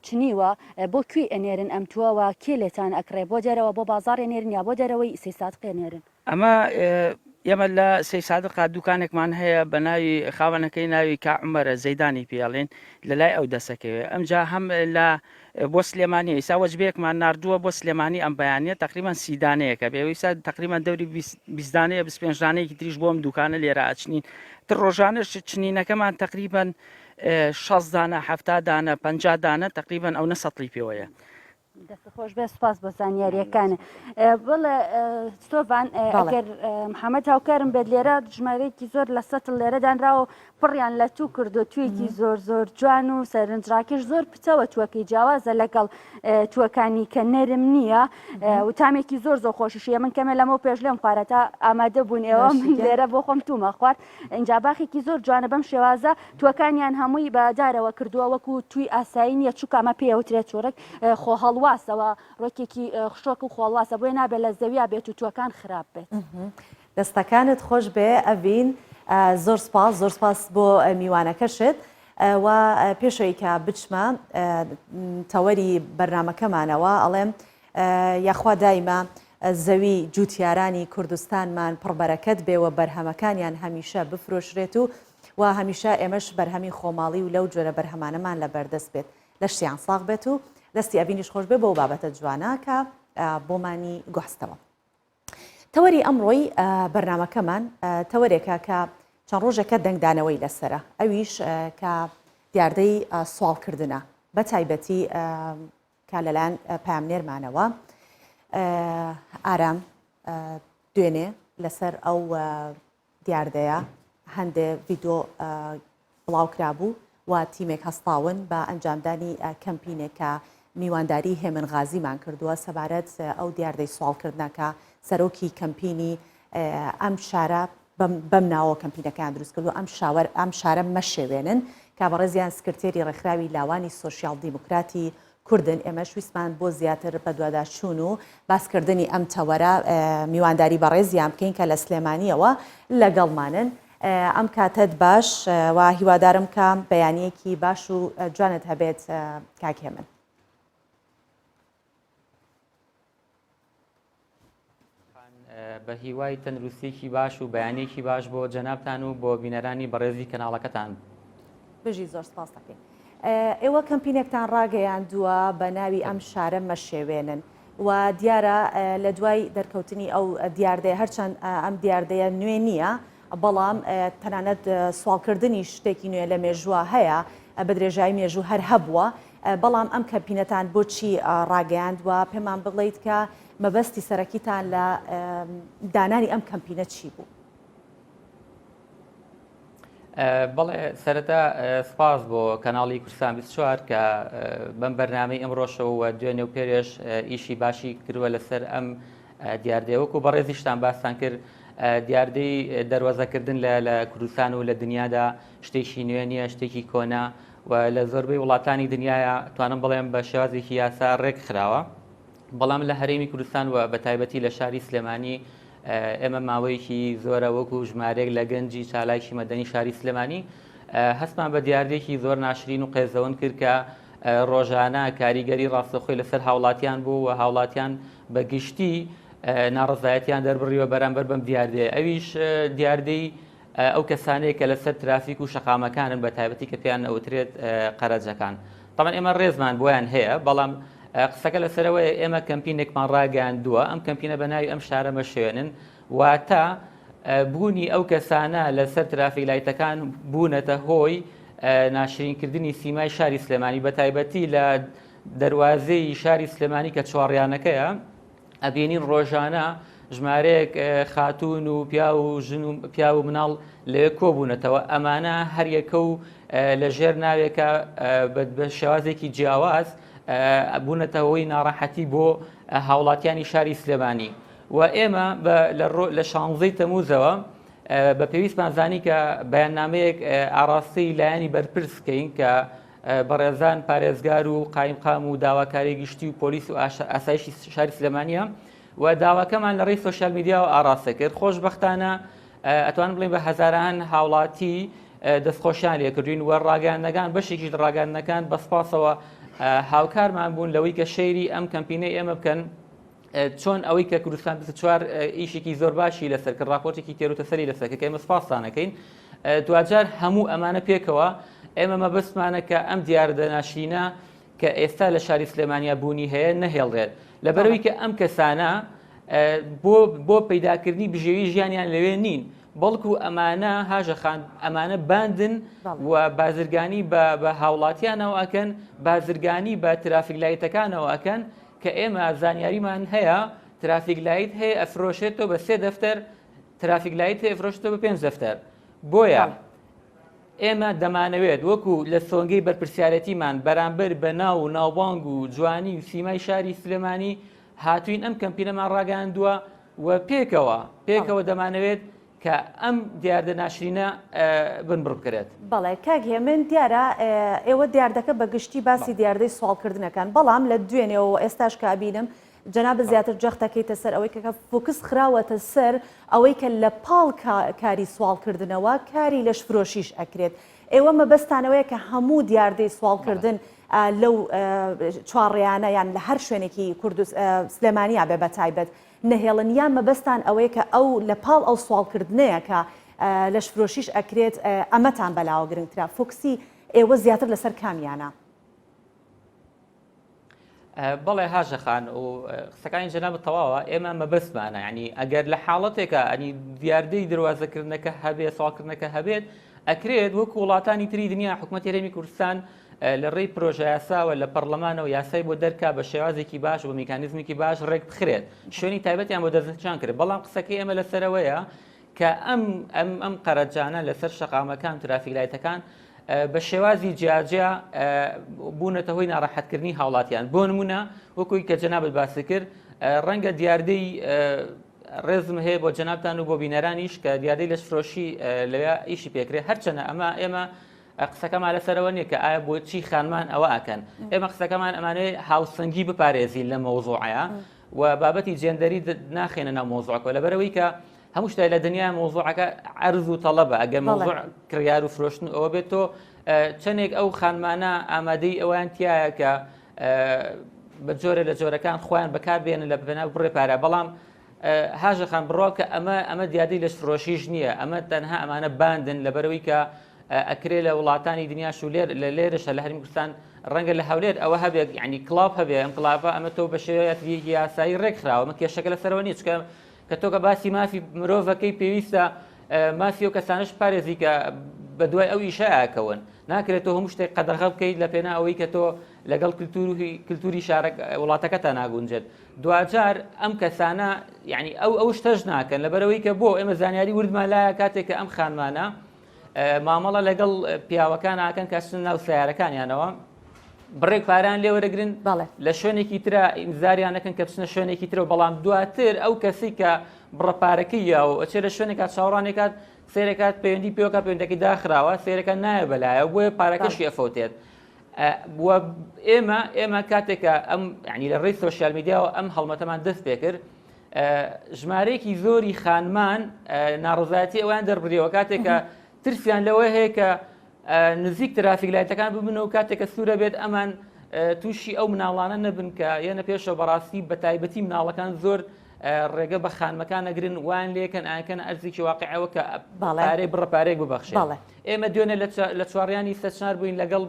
چنیوە بۆ کوێی ئەنێرن ئەم تووە کێ لێتان ئەکڕێ بۆ دەرەوە بۆ بازاڕ ئەنێرن یا بۆ دەرەوەی سەیسادق ئەنێرن؟ ئەمە ئێمە لە سەیسادقا دوکانێکمان هەیە بە ناوی خاوەنەکەی ناوی کا عومەرە زەیدانی پێڵێن لە لای ئەو دەسەکەوێ ئەمجا هەم لە بۆ سلێمانی ئیسا وەجبەیەکمان ناردووە بۆ سلێمانی ئەم بەیانە تقریبان سی دانەیەکە بێ ئیسا تقریبان دەوری 20 دانەیە 25 دانەیەکی تریش بۆم دوکانە لێرە ئەچنین تر ڕۆژانەش چنینەکەمان تقریبان 60 دانە 70 دانە 50 دانە تقریبان ئەو نە سەتڵی پێوەیە دەست خۆش بێ سوپاس بۆ زانیاریەکانت بڵێ ستۆڤان ئەگەر محەممەد هاوکارم بێت لێرە ژمارەیەکی زۆر لە سەتڵ لێرە دانراوە پڕیان لە تو کردو توێکی زۆر زۆر جوان و سەرنجڕاکێش زۆر پتەوە توەکەی جیاوازە لەگەڵ توەکانی کە نەرم نییە و تامێکی زۆر زۆر خۆشیشیە من کەمێ لەمە پێش لێم خوارەتا ئامادە بوون ئێوە من لێرە بۆ خۆم تومە خوارد ئینجا باخێکی زۆر جوانە بەم شێوازە تووەکانیان هەمووی بە دارەوە کردووە وەکو تووی ئاسایی نییە چونکە ئەمە پێی ئەوترێت چوڕک خۆهەڵواسەوە ڕۆکێکی خشۆک و خۆڵواسە بۆیە نابێت لە زەویا بێت و تووەکان خراپ بێت. دەستەکانت خۆش بێ ئەڤین زۆر سپاس زۆر سپاس بۆ میوانەکەشت و پێشەوەی کە بچمە تەوەری بەرنمەکەمانەوە ئەڵێم یاخوا دایمە زەوی جوتیارانی کوردستانمان پڕبەرەکەت بێ و بەرهەمەکانیان هەمیشە بفرۆشرێت و و هەمیشە ئێمەش بەرهەمی خۆماڵی و لەو جۆرە بەرهەمانەمان لە بەردەست بێت لەشتیان ساغ بێت و دەستی ئەڤینیش خۆش بێ بەو بابەتە جوانە کە بۆمانی گواستەوە. تەوەری ئەمڕۆی بەرنامەکەمان تەوەرێکە کە چەند ڕۆژێکە دەنگدانەوەی لەسەرە ئەویش کە دیاردەی سواڵکردنە بە تایبەتی کە لەلایەن پەیامنێرمانەوە ئارام دوێنێ لەسەر ئەو دیاردەیە هەندێ ڤیدۆ بڵاوکرابوو و تیمێک هەستاون بە ئەنجامدانی کەمپینێک کە میوانداری هێمن غازیمان کردووە سەبارەت ئەو دیاردەی سواڵکردنە کە سەرۆکی کەمپینی ئەم شارە بەم ناوە کەمپینەکەیان دروست کردو ئەم شاوەر ئەم شارە مەشێوێنن کە بەڕێزیان سکرتێری ڕێکخراوی لاوانی سۆسیال دیموکراتی کوردن ئێمەش ویستمان بۆ زیاتر بەدواداچوون و باسکردنی ئەم تەوەرە میوانداری بەڕێزیان بکەین کە لە سلێمانیەوە لەگەڵمانن ئەم کاتەت باش و هیوادارم کە بەیانیەکی باش و جوانت هەبێت کاک هێمن. بە هیوای تەندروستیەکی باش و بەیانیەکی باش بۆ جەنابتان و بۆ بینەرانی بەڕێزی کەناڵەکەتان. بژی زۆر سپاس دەکەین. ئێوە کەمپینێکتان ڕاگەیاندووە بە ناوی ئەم شارە مەشێوێنن و دیارە لە دوای دەرکەوتنی ئەو دیاردەیە هەرچەند ئەم دیاردەیە نوێ نییە بەڵام تەنانەت سواڵکردنی شتێکی نوێ لە مێژووە هەیە بە درێژایی مێژوو هەر هەبووە بەڵام ئەم کەمپینەتان بۆچی ڕاگەیاند و پێمان بڵیت کە مەبەستی سەرەکیتان لە دانانی ئەم کەمپینە چی بوو؟ بەڵێ سەرەتا سپاس بۆ کەناڵی کوردستان 24 کە بەم بەرنامەی ئەمڕۆشەوە و دوێنێ و پێرێش ئیشی باشی کردووە لەسەر ئەم دیاردەیە وەکو بەڕێزیشتان باستان کرد دیاردەی دەروازەکردن لە لە کوردستان و لە دنیادا شتێکی نوێ نییە شتێکی کۆنە و لە زۆربەی وڵاتانی دنیاە توانم بڵێم بە شێوازێکی یاسا ڕێک خراوە بەڵام لە هەرێمی کوردستان و بە تایبەتی لە شاری سلێمانی ئێمە ماوەیەکی زۆرە وەکو ژمارەیەک لە گەنجی چالاکی مەدەنی شاری سلێمانی هەستمان بە دیاردێکی زۆر ناشرین و قێزەون کرد کە ڕۆژانە کاریگەری ڕاستەخۆی لەسەر هاوڵاتیان بوو و هاوڵاتیان بە گشتی ناڕزایەتیان دەربڕیوە بەرامبەر بەم دیاردەیە ئەویش دیاردەی ئەو کەسانەیە کە لەسەر ترافیک و شەقامەکانن بە تایبەتی کە پێیان ئەوترێت قەرەجەکان تەبعەن ئێمە ڕێزمان بۆیان هەیە بەڵام قسەکە لەسەرەوەی ئێمە کەمپینێکمان ڕاگەیاندووە ئەم کەمپینە بە ناوی ئەم شارە مەشێنن واتە بوونی ئەو کەسانە لەسەر ترافیک لایتەکان بوونەتە هۆی ناشرینکردنی سیمای شاری سلێمانی بە تایبەتی لە دەروازەی شاری سلێمانی کە چواڕیانەکەیە ئەبینین ڕۆژانە ژمارەیەک خاتوون و پیاو و ژن و پیاو و مناڵ لەوێ کۆبوونەتەوە ئەمانە هەریەکە و لە ژێر ناوێکە بە شێوازێکی جیاواز بوونەتە هۆی ناڕەحەتی بۆ هاوڵاتیانی شاری سلێمانی و ئێمە لە شانزەی تەموزەوە بە پێویستمان زانی کە بەیاننامەیەک ئاراستەی لایەنی بەرپرس بکەین کە بەڕێزان پارێزگار و قایمقام و داواکاری گشتی و پۆلیس و ئاسایشی شاری سلێمانیە و داواکەمان لە ڕێی سۆشیال میدیاوە ئاراستە کرد خۆشبەختانە ئەتوانم بڵێم بە هەزاران هاوڵاتی دەستخۆشیان لێکردوین و ڕاگەیاندنەکان بەشێکیش لە ڕاگەیاندنەکان بە سپاسەوە هاوکارمان بوون لەوەی کە شەیری ئەم کەمپینەی ئێمە بکەن چۆن ئەوەی کە کوردستان 24 ئیشێکی زۆر باشی لەسەر کرد راپۆرتێکی تێر و تەسەلی لەسەر کرد کە ئێمە سپاستانەکەین دواجار هەموو ئەمانە پێکەوە ئێمە مەبەستمانە کە ئەم دیاردە ناشرینە کە ئێستا لە شاری سلێمانیا بوونی هەیە نەهێڵرێت لەبەرەوەی کە ئەم کەسانە بۆ بۆ پەیداکردنی بژێوی ژیانیان لەوێ نین بەڵکو ئەمانە هاژە خان ئەمانە باندن و بازرگانی بە هاوڵاتیانەوە ئەکەن بازرگانی بە ترافیک لایتەکانەوە ئەکەن کە ئێمە زانیاریمان هەیە ترافیک لایت هەیە ئەفرۆشێتەوە بە سێ دەفتەر ترافیک لایت هەیە ئەفرۆشێتەوە بە پێنج دەفتەر بۆیە ئێمە دەمانەوێت وەکو لە سۆنگەی بەرپرسیارەتیمان بەرامبەر بە ناو و ناوبانگ و جوانی و سیمای شاری سلێمانی هاتوین ئەم کەمپینەمان ڕاگەیاندووە و پێکەوە پێکەوە دەمانەوێت کە ئەم دیاردە ناشرینە بنبڕ بکرێت. بەڵێ کاک هێمن دیارە ئێوە دیاردەکە بە گشتی باسی دیاردەی سواڵکردنەکان بەڵام لە دوێنێەوە ئێستاش کە ئەبینم جەنابت زیاتر جەخت دەکەیتە سەر ئەوەی کە فۆکس خراوەتە سەر ئەوەی کە لە پاڵ کاری سواڵکردنەوە کاری لەشفرۆشیش ئەکرێت ئێوە مەبەستانەوەیە کە هەموو دیاردەی سواڵکردن لەو چوارڕێیانە یان لە هەر شوێنێکی کوردست سلێمانیا بێ بە تایبەت نەهێڵن یان مەبەستان ئەوەیە کە ئەو لە پاڵ ئەو سواڵکردنەیە کە لەشفرۆشیش ئەکرێت ئەمەتان بەلاوە گرنگترە فۆکسی ئێوە زیاتر لەسەر کامیانە؟ بەڵێ هاژە خان و قسەکانی جەنابت تەواوە ئێمە مەبەستمانە ینی ئەگەر لە حاڵەتێکە ئەنی دیاردەی دەروازەکردنەکە هەبێ ساڵکردنەکە هەبێت ئەکرێت وەکو وڵاتانی تری دنیا حکوومەت هەرێمی کوردستان لە ڕێی پرۆژەیاساوە لە پەرلەمانەوە یاسای بۆ دەرکا بە شێوازێکی باش و میکانیزمێکی باش ڕێک بخرێت شوێنی تایبەتیان بۆ دەستنیشان کرد بەڵام قسەکەی ئێمە لەسەرەوەیە کە ئەم ئەم ئەم قەرەجانە لەسەر شەقامەکان ترافیک لایتەکان بە شێوازی جیاجیا بوونەتە هۆی ناڕەحەتکردنی هاوڵاتیان بۆ نمونە وەکوی کە جەنابت باسی کرد ڕەنگە دیاردەی ڕێزم هەیە بۆ جەنابتان و بۆ بینەرانیش کە دیاردەی لەشفرۆشی لەوێ ئیشی پێکرێ هەرچەنە ئەمە ئێمە قسەکەمان لەسەرەوە نییە کە ئایا بۆچی خانمان ئەوە ئەکەن ئێمە قسەکەمان ئەمانەیە هاوسەنگی بپارێزین لە مەوزوعەیە و بابەتی جێندەری ناخێنە ناو مۆزوعەکە لەبەرەوەی کە هەموو شتێک لە دنیا مۆزوعەکە عەرز و تەڵەبە ئەگەر مۆزوع کڕیار و فرۆشتن ئەوە بێت تۆ چەندێک ئەو خانمانە ئامادەی ئەویان تایە کە بە جۆرە لە جۆرەکان خۆیان بەکار بێنن لە بەناو بڕێ پارە بەڵام هاژە خان بڕوا کە ئەمە ئەمە دیادەی لەشفرۆشیش نییە ئەمە تەنها ئەمانە باندن لەبەرەوەی کە ئەکرێ لە وڵاتانی دنیاش و لێر لە لێرەشە لە هەرمی کوردستان ڕەنگە لە هەولێر ئەوە هەبێت یعنی کڵاپ هەبێ ئەم کڵاپە ئەمە تۆ بە شێوەیەکی یاسایی ڕێکخراوە ئەمە کێشەکە لەسەرەوە نییە چونکە کە تۆ کە باسی مافی مرۆڤەکەی پێویستە مافی ئەو کەسانەش پارێزی کە بە دوای ئەو ئیشە ئاکەون ناکرێت تۆ هەموو شتێک قەدەغە بکەیت لە پێنا ئەوەی کە تۆ لەگەڵ کللتوری کللتوری شارە وڵاتەکەتا ناگونجێت دواجار ئەم کەسانە یعنی ئەو ئەو شتەش ناکەن لەبەرەوەی کە بۆ ئێمە زانیاری وردمان لایە کاتێک کە ئەم خانمانە. مامەڵە لەگەڵ پیاوەکان ئاکەن کە ئەچنە ناو سەیارەکانیانەوە بڕێک پاران لێ وەرەگرن لە شوێنێکی ترا ئیمزاریان نەکەن کە بچنە شوێنێکی ترەوە بەڵام دواتر ئەو کەسی کە بڕە پارەکەی یاوە ئەچێ لە شوێنێکا چاوەڕانێکات سێرەکات پەیوەندی پێوەکە پەیوەندەکەی داخراوە سێرەکە نایە بەلایە بۆیە پارەکەشی ئەفەوتێت ئێمە ئێمە کاتێکە ئەم ینی لە ڕێی سۆشیال میدیاوە ئەم هەڵمەتەمان دەست پێکرد ژمارەیەکی زۆری خانمان ناڕزایەتی ئەویان دەربڕیەوە کاتێکە ترسیان لەوە هەیە کە نزیک ترافیک لایتەکان ببن و کاتێک کە سوورە بێت ئەمان تووشی ئەو مناڵانە نەبن کە یەنە پێشەوە بەڕاستی بە تایبەتی مناڵەکان زۆر ڕێگە بە خانمەکان نەگرن وان لێکەن ئاکەن ئەرزێکی واقعەوە کە پارەی بڕە پارێک ببەخشێت ئێمە دوێنێ لە چوارڕیانی سەرچنار بووین لەگەڵ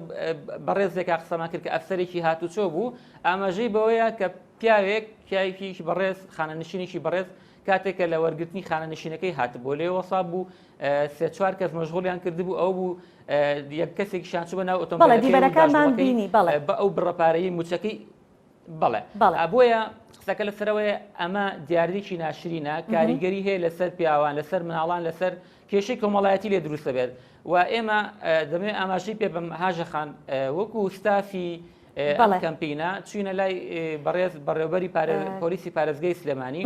بەڕێزێکا قسەمان کرد کە ئەفسەرێکی هاتوچۆ بوو ئاماژەی بەوەیە کە پیاوێک پیاوێکی بەڕێز خانەنشینێکی بەڕێز کاتێک کە لە وەرگرتنی خانەنشینەکەی هاتبوو لێ وەسا بوو سێ چوار کەس مەشغولیان کردبوو ئەو بوو یەک کەسێکیشان چووە ناو ئۆتۆمبێلەکەی دیمەنەکانمان بینی بەڵێ بە ئەو بڕە پارەی مووچەکەی بەڵێ بۆیە قسەکە لەسەرەوەی ئەمە دیاردێکی ناشرینە کاریگەری هەیە لەسەر پیاوان لەسەر مناڵان لەسەر کێشەی کۆمەڵایەتی لێ دروستە بێت و ئێمە دەمەوێت ئاماژەی پێ بەم هاژە خان وەکو ستافی ئەم کەمپینە چوینە لای بەڕێز بەڕێوبەری پۆلیسی پارێزگەی سلێمانی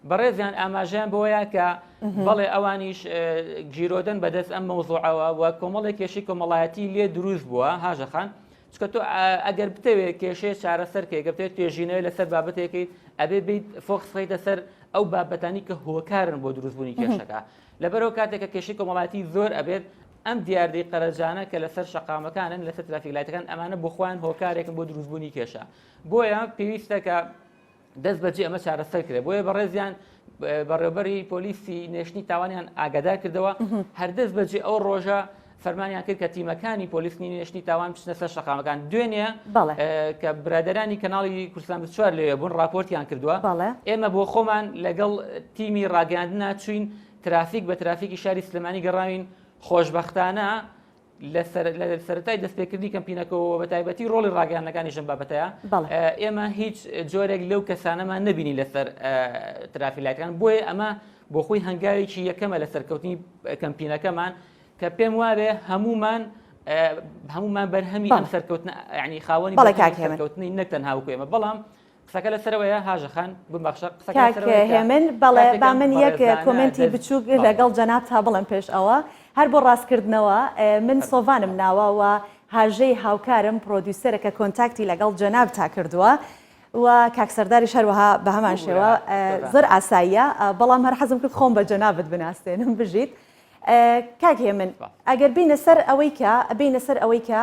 بەڕێزیان ئاماژەیان بۆیە کە بەڵێ ئەوانیش گیرۆدەن بەدەست ئەم مەوزوعەوە و کۆمەڵێک کێشەی کۆمەڵایەتی لێ دروست بووە هاژە خان چکە تۆ ئەگەر بتەوێت کێشەیە چارەسەر کەی گەر بتەوێت توێژینەوەی لەسەر بابەتێکی ئەبێ بیت فۆکس بخەیتە سەر ئەو بابەتانی کە هۆکارن بۆ دروستبوونی کێشەکە لەبەرئەوە کاتێک کە کێشەی کۆمەڵایەتی زۆر ئەبێت ئەم دیاردەی قەرەجانە کە لەسەر شەقامەکانن لەسەر ترافیک لایتەکان ئەمانە بۆ خۆیان هۆکارێکن بۆ دروستبوونی کێشە بۆیە پێویستە کە دەست بەجێ ئەمە چارەسەر کرێ بۆیە بەڕێزیان بەڕێوبەری پۆلیسی نێشتنی تاوانیان ئاگادار کردەوە هەردەست بەجێ ئەو ڕۆژە فەرمانیان کرد کە تیمەکانی پۆلیسنی نێشتنی تاوان بچنە سەر شەقامەکان دوێنێ کە برادرانی کەناڵی کوردستان 24 لەوێ بوون راپۆرتیان کردووە ئێمە بۆ خۆمان لەگەڵ تیمی ڕاگەاندنا چوین ترافیک بە ترافیکی شاری سلێمانی گەڕاوین خۆشببختانە لە سەرەتای دەستپێکردنی کەمپینەکەەوە بە تایبەتی ڕۆڵی ڕاگەیاندنەکانی ژن بابەتەیە ئێمە هیچ جۆرێک لەو کەسانەمان نبینی لەسەر ترافیلایتەکان بۆیە ئەمە بۆ خۆی هەنگاوێکی یەکەمە لە سەرکەوتنی کەمپینەکەمان کە پێم وابێ هەمومان هەمومان بەرهەمی ئەم سەرکەوتن ینی خاوەنی سەرکەوتنی نەک تەنها وەکو ئێمە بەڵام قسەکە لەسەرەوەیە هاژە خان بمبەخشە قسەکە کاک لەسەرەوەیە کە هێمن بەڵێ کاتێک با ئەم من یەک بەڕێزانە کۆمێنتی دەست بچووک بەڵێ لەگەڵ جەنابتا بڵێم پێش ئەوە هەر بۆ ڕاستکردنەوە من فەرموو سۆڤانم بەڵێ ناوە و هاژەی هاوکارم پرۆدیوسەرە کە contact ی لەگەڵ جەنابتا کردووە و کاک سەرداریش هەروەها بە هەمان شێوە ببورە سۆزان زۆر خان ئاساییە بەڵام هەر حەزم کرد خۆم بە جەنابت بناسێنم بژیت کاک هێمن سپاس ئەگەر بینە سەر سپاس ئەوەی کە بینە سەر ئەوەی کە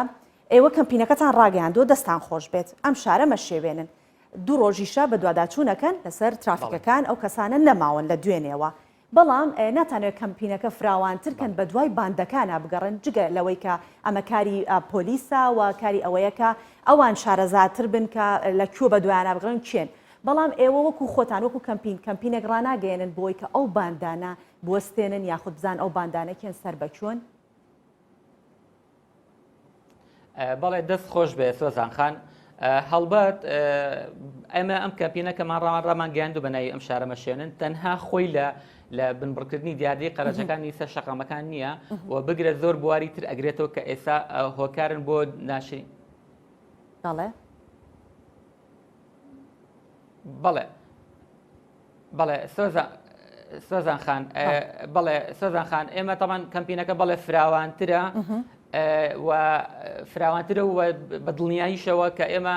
ئێوە کەمپینەکەتان ڕاگەیاندووە دەستان خۆش بێت ئەم شارە مەشێوێنن دوو ڕۆژیشە بەدواداچوون ئەکەن لەسەر ترافیکەکان ئەو کەسانە نەماون لە دوێنێوە بەڵام ناتانەوێت کەمپینەکە فراوانتر کەن بەدوای باندەکانا بگەڕێن جگە لەوەی کە ئەمە کاری پۆلیسە و کاری ئەوەیە کە ئەوان شارەزاتر بن کە لە کوێ بەدوایانا بگەڕێن کێن بەڵام ئێوە وەکو خۆتان وەکو کەمپین کەمپینێک ڕاناگەیەنن بۆی کە ئەو باندانە بوەستێنن یاخود بزان ئەو باندانە کێن سەر بە کوێن؟ بەڵێ دەست خۆش بێ سۆزان خان هەڵبەت ئەمە ئەم کەمپینە کەمان ڕامان ڕامان گەیاندو بە ناوی ئەم شارە مەشێنن تەنها خۆی لە لە بنبڕکردنی دیاردەی قەرەجەکانی سەر شەقامەکان نییە و بگرە زۆر بواری تر ئەگرێتەوە کە ئێستا هۆکارن بۆ ناشرین بەڵێ بەڵێ بەڵێ سۆزان سۆزان خان بەڵێ سۆزان خان ئێمە تەمان کەمپینەکە بەڵێ فراوانترە و فراوانترە و بە دڵنیاییشەوە کە ئێمە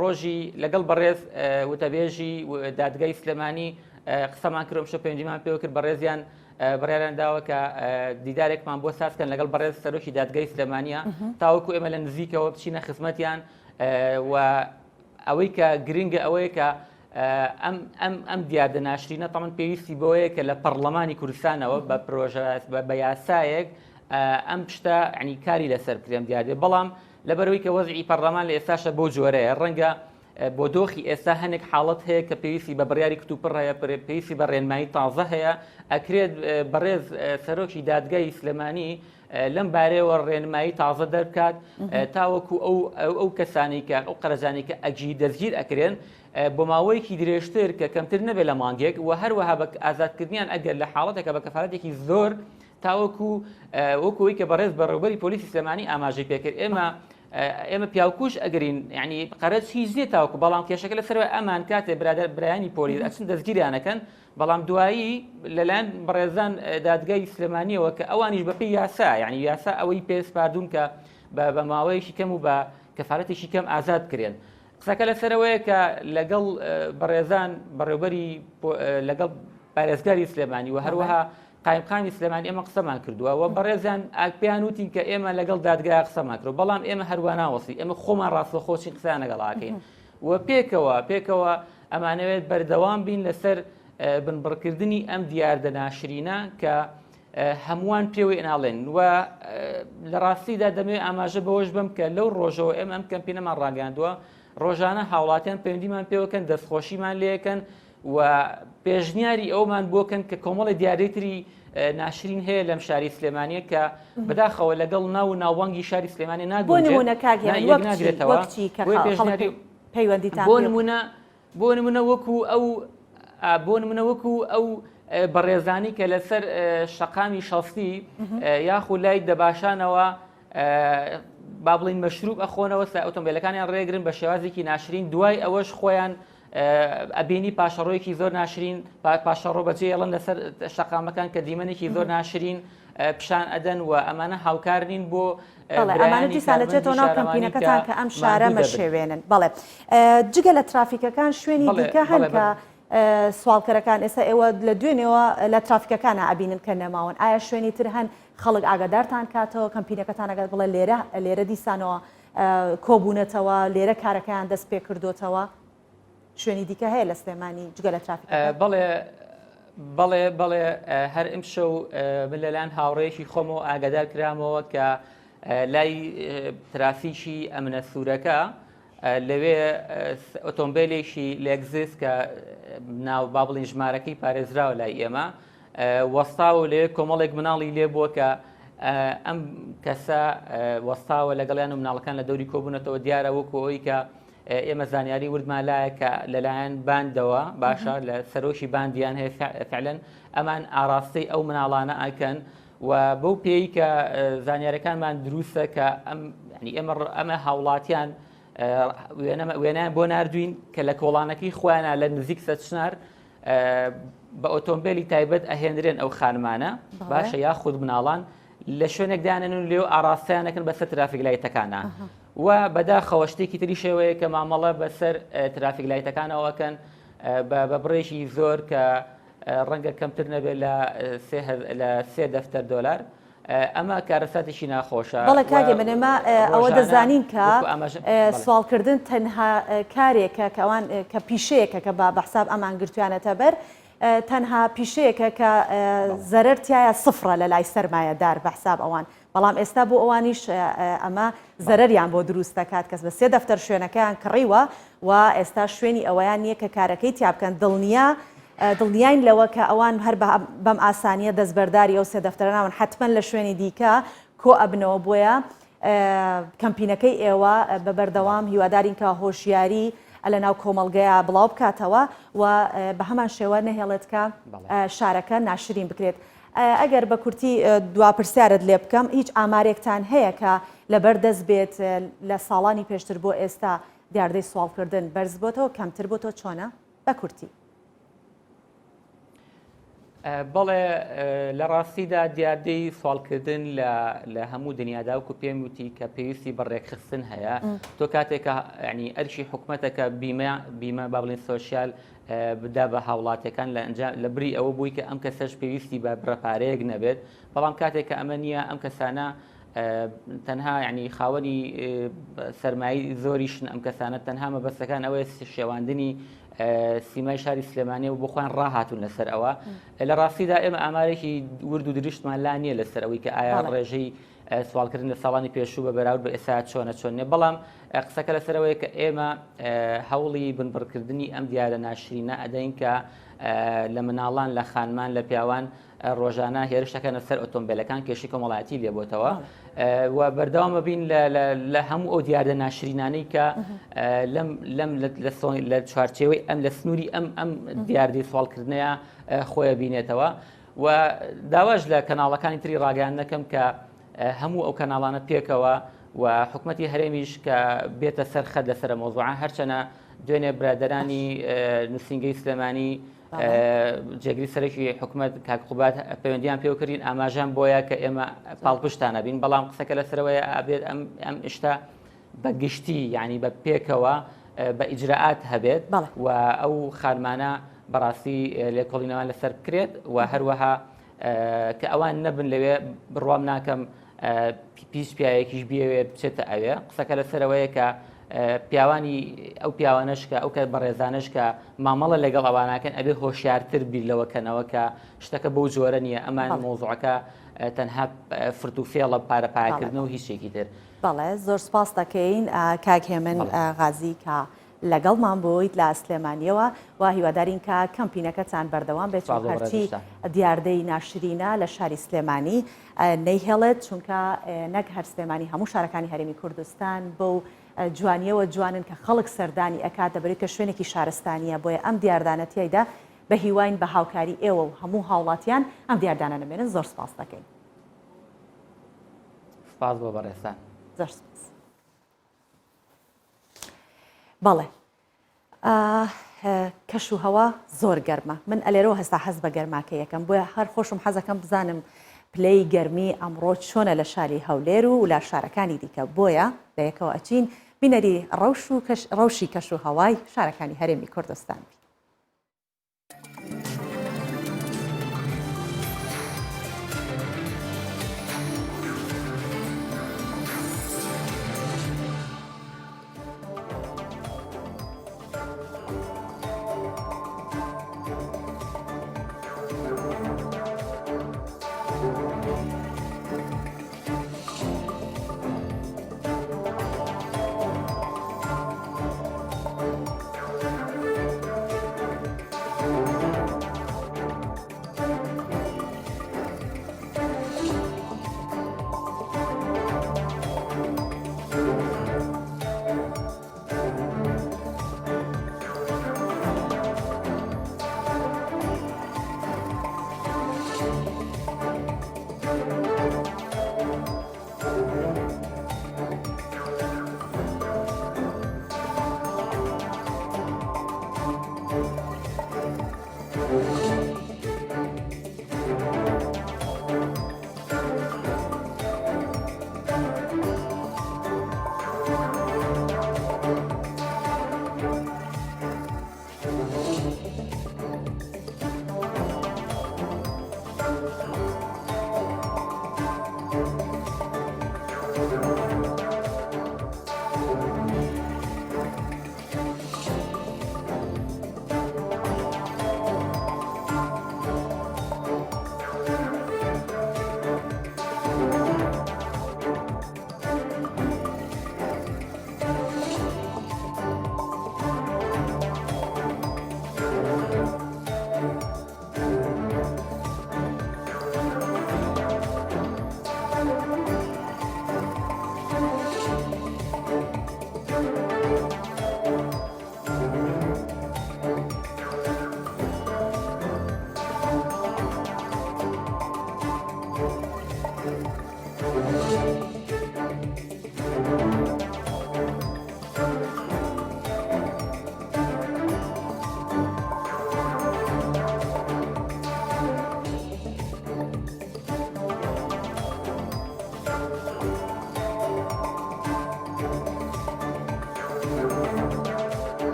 ڕۆژی لەگەڵ بەڕێز وتەبێژی دادگای سلێمانی قسەمان کرد شە پەیوەندیمان پێوە کرد بەڕێزیان بڕیاریان داوە کە دیدارێکمان بۆ سازکەن لەگەڵ بەڕێز سەرۆکی دادگای سلێمانە تاوەکو ئێمە لە نزیکەوە بچینە خزمەتیان و ئەوەی کە گرنگە ئەوەیە کە ئەم ئەم ئەم دیاردە ناشرینە تەمەن پێویستی بەوەیە کە لە پەرلەمانی کوردستانەوە بە پرۆژە بە یاسایەک ئەم شتە ینی کاری لەسەر بکرێم دیاردێ بەڵام لەبەرەوەی کە وەزعی پەرلەمان لە ئێستاشە بۆ جۆرەیە ڕەنگە بۆ دۆخی ئێستا هەنێک حاڵەت هەیە کە پێویستی بە بڕیاری کتوپڕ هەیە پێویستی بە ڕێنمایی تازە هەیە ئەکرێت بەڕێز سەرۆکی دادگای سلێمانی لەم بارەیەوە ڕێنمایی تازە دەربکات تاوەکو ئەو ئەو کەسانی کە ئەو قەرەجانی کە ئەگی دەستگیر ئەکرێن بۆ ماوەیەکی درێژتر کە کەمتر نەبێت لە مانگێک و هەروەها بە ئازادکردنیان ئەگەر لە حاڵەتێکە بە کەفالەتێکی زۆر. تاوەکو وەکو ئەوەی کە بەڕێز بەڕێوبەری پۆلیسی سلێمانی ئاماژەی پێکرد ئێمە ئێمە پیاوکوش ئەگرین یعنی قەرەج هیچ نییە تاوەکو بەڵام کێشەکە لەسەر ئەمان کاتێ برادەر برایانی پۆلیس ئەچن دەستگیریانەکەن بەڵام دوایی لەلایەن بەڕێزان دادگای سلێمانیەوە کە ئەوانیش بەپێی یاسا یعنی یاسا ئەوەی پێ سپاردوون کە بە ماوەیەکی کەم و بە کەفارەتێکی کەم ئازاد بکرێن. قسەکە لەسەرەوەیە کە لەگەڵ بەڕێزان بەڕێوبەری لەگەڵ پارێزگاری سلێمانی و هەروەها قایمقامی سلێمانی ئێمە قسەمان کردووە و بەڕێزیان پێیان وتین کە ئێمە لەگەڵ دادگا قسەمان کرد بەڵام ئێمە هەروە ناوەسی ئێمە خۆمان ڕاستەخۆچین قسەیان لەگەڵاکەین و پێکەوە پێکەوە ئەمانەوێت بەردەوام بین لەسەر بنبڕکردنی ئەم دیاردە ناشرینە کە هەمووان پێوەی ئەناڵێن و لە ڕاستیدا دەمەوێت ئاماژە بەوەش بم کە لەو ڕۆژەوە ئێمە ئەم کەمپینەمان ڕاگەاندووە ڕۆژانە هاوڵاتیان پەیوەندیمان پێوەکەن دەستخۆشیمان لێکەن و پێشنیاری ئەومان بۆکەن کە کۆمەڵی دیاری تری ناشرین هەیە لەم شاری سلێمانیە کە بەداخەوە لەگەڵ ناو و ناوبانگی شاری سلێمانی ناگونجێت ناگرێتەوە پەیوەندیتان بۆ نمونە بۆ نمونە وەکو ئەو بۆ نمونە وەکو ئەو بەڕێزانی کە لەسەر شەقامی شەستی یاخو لای دەباشانەوە با بڵین مەشروب ئەخۆنەوە سا ئۆتۆمبیلەکانیان ڕێگرن بە شێوازێکی ناشرین دوای ئەوەش خۆیان ئەبینی پاشەڕۆیەکی زۆر ناشرین پاشەڕۆ بەجێ ئەڵن لەسەر شەقامەکان کە دیمەنێکی زۆر ناشرین پیشان ئەدەن و ئەمانە هاوکار نین بۆ بەڵێ ئەمانە دیسان دەچێتەوە ناو کەمپینەکەتان کە ئەم شارە مەشێوێنن. بەڵێ جگە لە ترافیکەکان شوێنی دیکە هەن کە سواڵکەرەکان ئێستا ئێوە لە دوێنێوە لە ترافیکەکانە ئەبینن کە نەماون ئایا شوێنی تر هەن خەڵک ئاگادارتان کاتەوە کەمپینەکەتان ئەگەر بڵێ لێرە لێرە دیسانەوە کۆبوونەتەوە لێرە کارەکەیان دەست پێ کردوتەوە شوێنی دیکە هەیە لە سلێمانی جگە لە ترافیکەکان؟ بەڵێ بەڵێ بەڵێ هەر ئمشەو من لەلایەن هاوڕێیەکی خۆمەوە ئاگادار کرامەوە کە لای ترافیکی ئەمنە سوورەکە لەوێ ئۆتۆمبیلێکی لێکزس کە ناو با بڵین ژمارەکەی پارێزراوە لای ئێمە وەستاوە لەوێ کۆمەڵێک مناڵی لێ بووە کە ئەم کەسە وەستاوە لەگەڵیان و مناڵەکان لە دەوری کۆبوونەتەوە دیارە وەکو ئەوی کە ئێمە زانیاری وردمان لایە کە لەلایەن باندەوە باشە لە سەرۆکی باندیان هەیە فعلەن ئەمان ئاراستەی ئەو مناڵانە ئەکەن و بەو پێی کە زانیارەکانمان دروستە کە ئەم ینی ئێمە ئەمە هاوڵاتیان وێنەیان بۆ نردوین کە لە کۆڵانەکەی خۆیانە لە نزیک سەچنار بە ئۆتۆمبیلی تایبەت ئەهێنرێن ئەو خانمانە باشە یاخود مناڵان لە شوێنێک دانێن و لێو ئاراستەیان ئەکەن بەسەر ترافیک لایتەکانا و بەداخەوە شتێکی تریش ئەوەیە کە مامەڵە بەسەر ترافیک لایتەکانەوە ئەکەن بە بڕێکی زۆر کە ڕەنگە کەمتر نەبێت لە لە سێ دەفتەر دۆلار ئەمە کارەساتێکی ناخۆشە بەڵێ کاک من ئێمە ئەوە دەزانین کە سواڵکردن تەنها کارێکە کە ئەوان کە پیشەیەکە کە بە حساب ئەمان گرتویانەتە بەر تەنها پیشەیەکە کە زەرەر تیایا سفرە لە لای سەرمایەدار بە حساب ئەوان، بەڵام ئێستا بۆ ئەوانیش ئەمە زەرەریان بۆ دروست دەکات کەس بە سێ دەفتەر شوێنەکەیان کڕیوە و ئێستا شوێنی ئەوەیان نییە کە کارەکەی تیا بکەن دڵنیا دڵنیاین لەوە کە ئەوان هەر بەم ئاسانیە دەستبەرداری ئەو سێ دەفتەرە نابن حەتمەن لە شوێنی دیکە کۆ ئەبنەوە بۆیە کەمپینەکەی ئێوە بە بەردەوام هیوادارین کە هۆشیاری لە ناو کۆمەڵگەیا بڵاو بکاتەوە و بە هەمان شێوە نەهێڵێت کە شارەکە ناشرین بکرێت. ئەگەر بە کورتی دوا پرسیارت لێ بکەم هیچ ئامارێکتان هەیە کە لەبەر دەست بێت لە ساڵانی پێشتر بۆ ئێستا دیاردەی سواڵکردن بەرز بۆتەوە کەمتر بۆتەوە چۆنە بە کورتی؟ بەڵێ لە ڕاستیدا دیاردەی سواڵکردن لە هەموو دنیادا وکو پێم وتی کە پێویستی بە ڕێکخستن هەیە تۆ کاتێکە ینی ئەرکی حکوومەتەکە بیمە بیمە با بڵین سۆسیال بدا بە هاوڵاتیەکان لە ئەنجام لە بری ئەوە بووی کە ئەم کەسەش پێویستی بە بڕەپارەیەک نەبێت بەڵام کاتێک کە ئەمە نییە ئەم کەسانە تەنها یعنی خاوەنی سەرمایی زۆریشن ئەم کەسانە تەنها مەبەستەکان ئەوەیە شێواندنی سیمای شاری سلێمانی و بۆ خۆیان ڕاهاتون لەسەر ئەوە لە ڕاستیدا ئێمە ئامارێکی ورد و درشتمان لا نییە لەسەر ئەوەی کە ئایا ڕێژەی سواڵکردن لە ساڵانی پێشوو بە بەراورد بە ئێستا چۆنە چۆن نیە بەڵام قسەکە لەسەرەوەیە کە ئێمە هەوڵی بنبڕکردنی ئەم دیارە ناشرینە ئەدەین کە لە مناڵان لە خانمان لە پیاوان ڕۆژانە هێرش دەکەنە سەر ئۆتۆمبیلەکان کێشەی کۆمەڵایەتی لێبووتەوە و بەردەوامە بین لە هەموو ئەو دیاردە ناشرینانەی کە لەم لەم لە چوارچێوەی ئەم لە سنووری ئەم ئەم دیاردەی سواڵکردنەیە خۆیە بینێتەوە. و داواش لە کەناڵەکانی تری ڕاگەیان نەکەم کە هەموو ئەو کەناڵانە پێکەوە و حکومەتی هەرێمیش کە بێتە سەر خەت لەسەر مەوزوعە هەرچەنە دوێنێ برادەرانی نووسینگەی سلێمانی جێگری سەرەکی حکومەت کاک قوباد پەیوەندیان پێوە کردین ئاماژان بۆیە کە ئێمە پاڵپشتانە بین بەڵام قسەکە لەسەرەوەیە ئابێت ئەم ئەم شتە بە گشتی یعنی بە پێکەوە بە ئیجرائات هەبێت و ئەو خانمانە بەڕاستی لێکۆڵینەوان لەسەر بکرێت و هەروەها کە ئەوان نەبن لەوێ بڕوام ناکەم پیس پیاوێکیش بیەوێت بچێتە ئەوێ قسەکە لەسەرەوەیە کە پیاوانی ئەو پیاوانەش کە ئەو کە بەڕێزانش کە مامەڵە لەگەڵ ئەواناکەن ئەبێ هۆشیارتر بیر لەوە کەنەوە کە شتەکە بەو جۆرە نییە ئەمان مۆزوعەکە تەنها فرت و فێڵە پارە پاکردن و هیچێکی تر. بەڵێ زۆر سپاس دەکەین کاک هێمن غازی کە لەگەڵمان بوویت لە سلێمانیەوە و هیوادارین کە کەمپینەکەتان بەردەوام بێت و هەرچی دیاردەی ناشرینە لە شاری سلێمانی نەیهێڵێت چونکە نەک هەر سلێمانی هەموو شارەکانی هەرێمی کوردستان بەو جوانیەوە جوانن کە خەڵک سەردانی ئەکات دەبێت کە شوێنێکی شارستانیە بۆیە ئەم دیاردانە تیایدا بە هیواین بە هاوکاری ئێوە و هەموو هاوڵاتیان ئەم دیاردانە نەمێنن زۆر سپاس دەکەین. سپاس بۆ بەڕێزتان. زۆر سپاس. بەڵێ کەش و هەوا زۆر گەرمە من ئەلێرەوە هەستا حەز بە گەرماکە یەکەم بۆیە هەر خۆشم حەزەکەم بزانم پلەی گەرمی ئەمڕۆ چۆنە لە شاری هەولێر و لە شارەکانی دیکە بۆیە بە یەکەوە ئەچین بینەری ڕەوش و ڕەوشی کەش و هەوای شارەکانی هەرێمی کوردستان بین.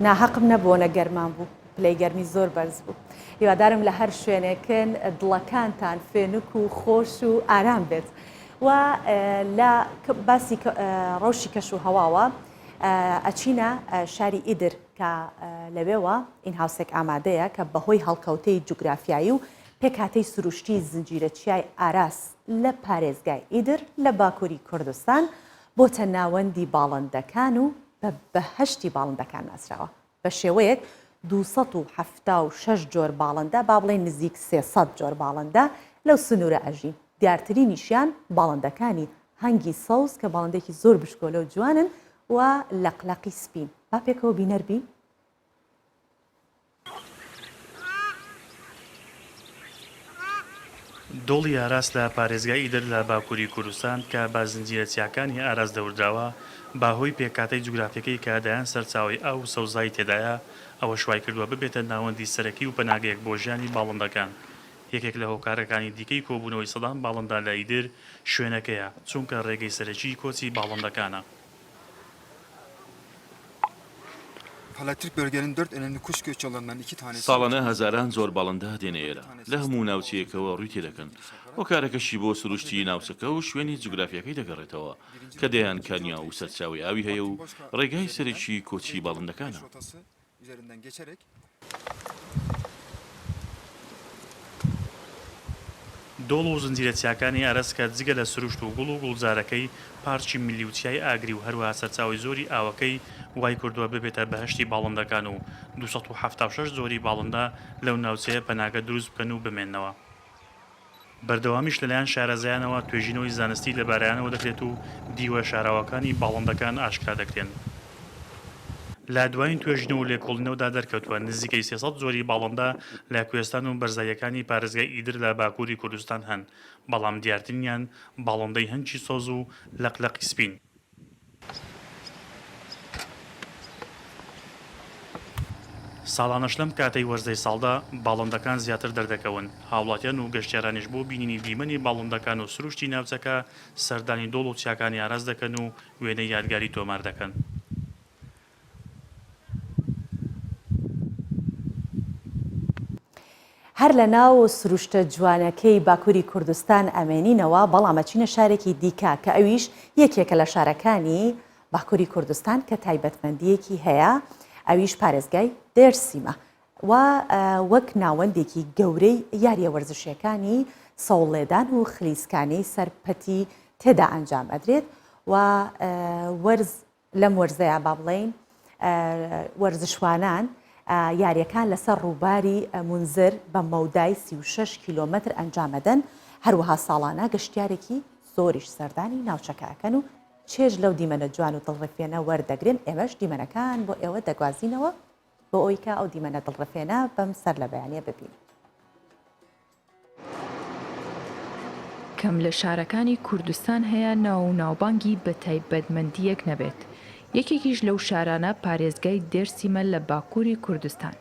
ناهەقم نەبووە نە گەرمان بوو پلەی گەرمی زۆر بەرز بوو هیوادارم لە هەر شوێنێکن دڵەکانتان فێنک و خۆش و ئارام بێت و لە باسی ڕەوشی کەش و هەواوە ئەچینە شاری ئیدر کە لەوێوە ئینهاوسێک ئامادەیە کە بەهۆی هەڵکەوتەی جوگرافیایی و پێکهاتەی سروشتی زنجیرە چیای ئاراس لە پارێزگای ئیدر لە باکووری کوردستان بۆتە ناوەندی باڵندەکان و بە بەهەشتی باڵندەکان ناسراوە. بە شێوەیەک 276 جۆر باڵندە با بڵێین نزیک 300 جۆر باڵندە لەو سنوورە ئەژین دیارترینیشیان باڵندەکانی هەنگی سەوز کە باڵندێکی زۆر بشکۆلە و جوانن و لەقلەقی سپین با پێکەوە بینەر بین. دۆڵی ئاراس لە پارێزگای ئیدر لە باکووری کوردستان کە بە زنجیرە چیاکانی ئاراس دەوردراوە، بە هۆی پێکهاتەی جوگرافیەکەی کە دەیان سەرچاوەی ئاو و سەوزایی تێدایە، ئەوەش وایکردووە ببێتە ناوەندی سەرەکی و پەناگەیەک بۆ ژیانی باڵندەکان. یەکێک لە هۆکارەکانی دیکەی کۆبوونەوەی سەدان باڵندە لە ئیدر، شوێنەکەیە، چونکە رێگەی سەرەکیی کۆچی باڵندەکانە. ساڵانە هەزاران جۆر باڵندە دێنە ئێرە، لە هەموو ناوچەیەکەوە ڕووی تێدەکەن، هۆکارەکەشی بۆ سروشتی ناوچەکە و شوێنی جوگرافیاکەی دەگەڕێتەوە کە دەیان کانیاو و سەرچاوەی ئاوی هەیە و ڕێگای سەرەکی کۆچی باڵندەکانە. Üzerinden geçerek. دۆڵ و زنجیرە چیاکانی ئەرەس کە جگە لە سروشت و گوڵ و گوڵزارەکەی، پارکی میللی و چیای ئاگری و هەروەها سەرچاوەی زۆری ئاوەکەی وای کردووە ببێتە بەهەشتی باڵندەکان و 276 جۆری باڵندە لەو ناوچەیە پەناگە دروست بکەن و بمێننەوە. بەردەوامیش لەلایەن شارەزایانەوە توێژینەوەی زانستی لەبارەیانەوە دەکرێت و دیوە شاراوەکانی باڵندەکان ئاشکرا دەکرێن. لە دوایین توێژینەوە و لێکۆڵینەوەدا دەرکەوتووە، نزیکەی 300 جۆری باڵندە لە کوێستان و بەرزاییەکانی پارێزگای ئیدر لە باکووری کوردستان هەن، بەڵام دیارترینیان باڵندەی هەنگی سەوز و لەقلەقی سپین. ساڵانەش لەم کاتەی وەرزەی ساڵدا باڵندەکان زیاتر دەردەکەون، هاوڵاتیان و گەشتیارانیش بۆ بینینی دیمەنی باڵندەکان و سروشتی ناوچەکە سەردانی دۆڵ و چیاکانی ئاراس دەکەن و وێنەی یادگاری تۆمار دەکەن. هەر لە ناو سروشتە جوانەکەی باکوری کوردستان ئەمێنینەوە، بەڵام ئەچینە شارێکی دیکە کە ئەویش یەکێکە لە شارەکانی باکوری کوردستان کە تایبەتمەندییەکی هەیە ئەویش پارێزگای دێرسیمە و وەک ناوەندێکی گەورەی یاریە وەرزشیەکانی سەوڵ لێدان و خلیسکانەی سەر پەتی تێدا ئەنجام ئەدرێت و وەرز لەم وەرزەیا با بڵێین وەرزشوانان یاریەکان لەسەر ڕووباری مونزر بە مەودای 36 کیلۆمەتر ئەنجامەدەن، هەروەها ساڵانە گەشتیارێکی زۆریش سەردانی ناوچەکە ئەکەن و چێژ لەو دیمەنە جوان و دڵڕفێنە وەردەگرن، ئێمەش دیمەنەکان بۆ ئێوە دەگوازینەوە بۆ ئەوەی کە ئەو دیمەنە دڵڕفێنە بەم سەرلەبەیانیە ببینن. کەم لە شارەکانی کوردستان هەیە ناو و ناوبانگی بە تایبەتمەندییەک نەبێت، یەکێکیش لەو شارانە پارێزگای دێرسیمە لە باکووری کوردستان.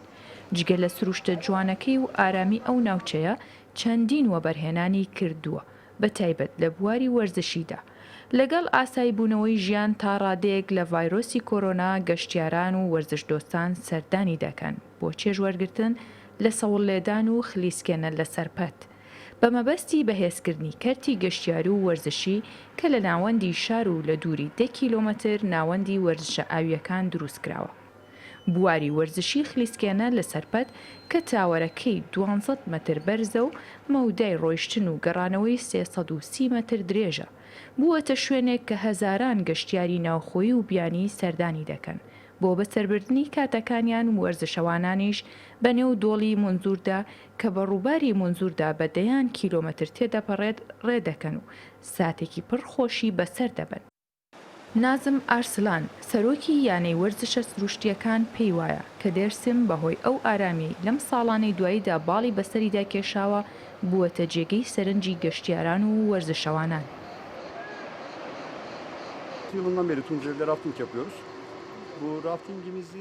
جگە لە سروشتە جوانەکەی و ئارامی ئەو ناوچەیە چەندین وەبەرهێنانی کردووە بە تایبەت لە بواری وەرزشیدا. لەگەڵ ئاساییبوونەوەی ژیان تا ڕادەیەک لە ڤایرۆسی کۆرۆنا گەشتیاران و وەرزشدۆستان سەردانی دەکەن بۆ چێژوەرگرتن لە سەوڵلێدان و خلیسکێنە لەسەر پەت بە مەبەستی بەهێزکردنی کەرتی گەشتیاری و وەرزشی کە لە ناوەندی شار و لە دووری دە کیلۆمەتر ناوەندی وەرزشە ئاوییەکان دروستکراوە. بواری وەرزشی خلیسکێنە لەسەر پەت کە تاوەرەکەی دوانزەد مەتر بەرزە و مەودای ڕۆیشتن و گەڕانەوەی 330 مەتر درێژە، بووەتە شوێنێک کە هەزاران گەشتیاری ناوخۆیی و بیانی سەردانی دەکەن بۆ بەسەربردنی کاتەکانیان و وەرزشەوانانیش بە نێو دۆڵی مونزوردا کە بە ڕووباری مونزوردا بە دەیان کیلۆمەتر تێدەپەڕێت ڕێدەکەن و ساتێکی پڕ خۆشی بەسەر دەبەن. نازم ئارسلان، سەرۆکی یانەی وەرزشە سروشتییەکان پێی وایە کە دێرسیم بەهۆی ئەو ئارامییەی لەم ساڵانەی دواییدا باڵی بەسەریدا کێشاوە، بووەتە جێگەی سەرنجی گەشتیاران و وەرزشەوانان.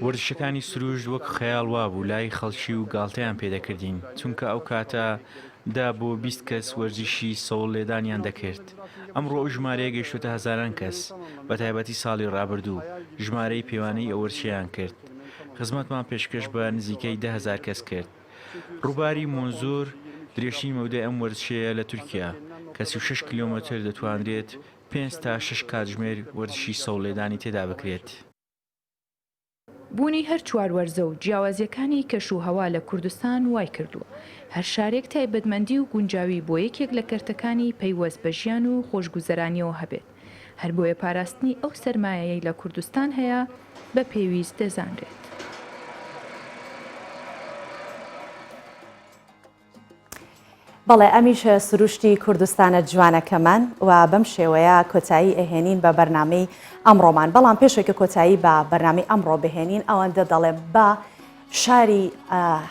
وەرزشەکانی سروشت وەک خەیاڵ وابوو لای خەڵکی و گاڵتەیان پێدەکردین، چونکە ئەو کاتە دە بۆ 20 کەس وەرزشی سەوڵ لێدانیان دەکرد، ئەمڕۆ ئەو ژمارەیە گەیشتۆتە هەزاران کەس، بەتایبەتی ساڵی ڕابردوو ژمارەی پێوانەی ئەو وەرزشەیان کرد. خزمەتمان پێشکەش بە نزیکەی 10,000 کەس کرد. ڕووباری مونزور درێژترین مەودای ئەم وەرزشەیە لە تورکیا، کە 36 کیلۆمەتر دەتوانرێت پێنج تا شەش کاتژمێر وەرزشی سەوڵ لێدانی تێدا بکرێت. بوونی هەر چوار وەرزە و جیاوازییەکانی کەش و هەوا لە کوردستان وای کردووە هەر شارێک تایبەتمەندی و گونجاوی بۆ یەکێک لە کەرتەکانی پەیوەست بە ژیان و خۆشگوزەرانییەوە هەبێت، هەر بۆیە پاراستنی ئەو سەرمایەیەی لە کوردستان هەیە بە پێویست دەزانرێت. بەڵێ ئەمیش سروشتی کوردستانە جوانەکەمان و بەم شێوەیە کۆتایی ئەهێنین بە بەرنامەی ئەمڕۆمان بەڵام پێشێکە کۆتایی بە بەرنامەی ئەمڕۆ بهێنین ئەوەندە دەڵێم بە شاری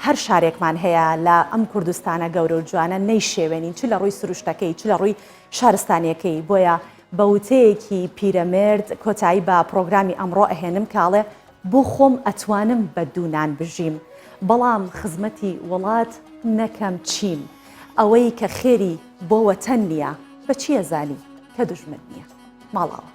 هەر شارێکمان هەیە لە ئەم کوردستانە گەورە و جوانە نەیشێوێنین چ لە ڕووی سروشتەکەی چ لە ڕووی شارستانیەکەی بۆیە بە وتەیەکی پیرەمێرد کۆتایی بە پڕۆگرامی ئەمڕۆ ئەهێنم کە ئەڵێ بۆ خۆم ئەتوانم بە دوونان بژیم بەڵام خزمەتی وڵات نەکەم چیم ئەوەی کە خێری بۆ وەتەن نییە بە چی ئەزانی کە دوژمن نییە ماڵاوە.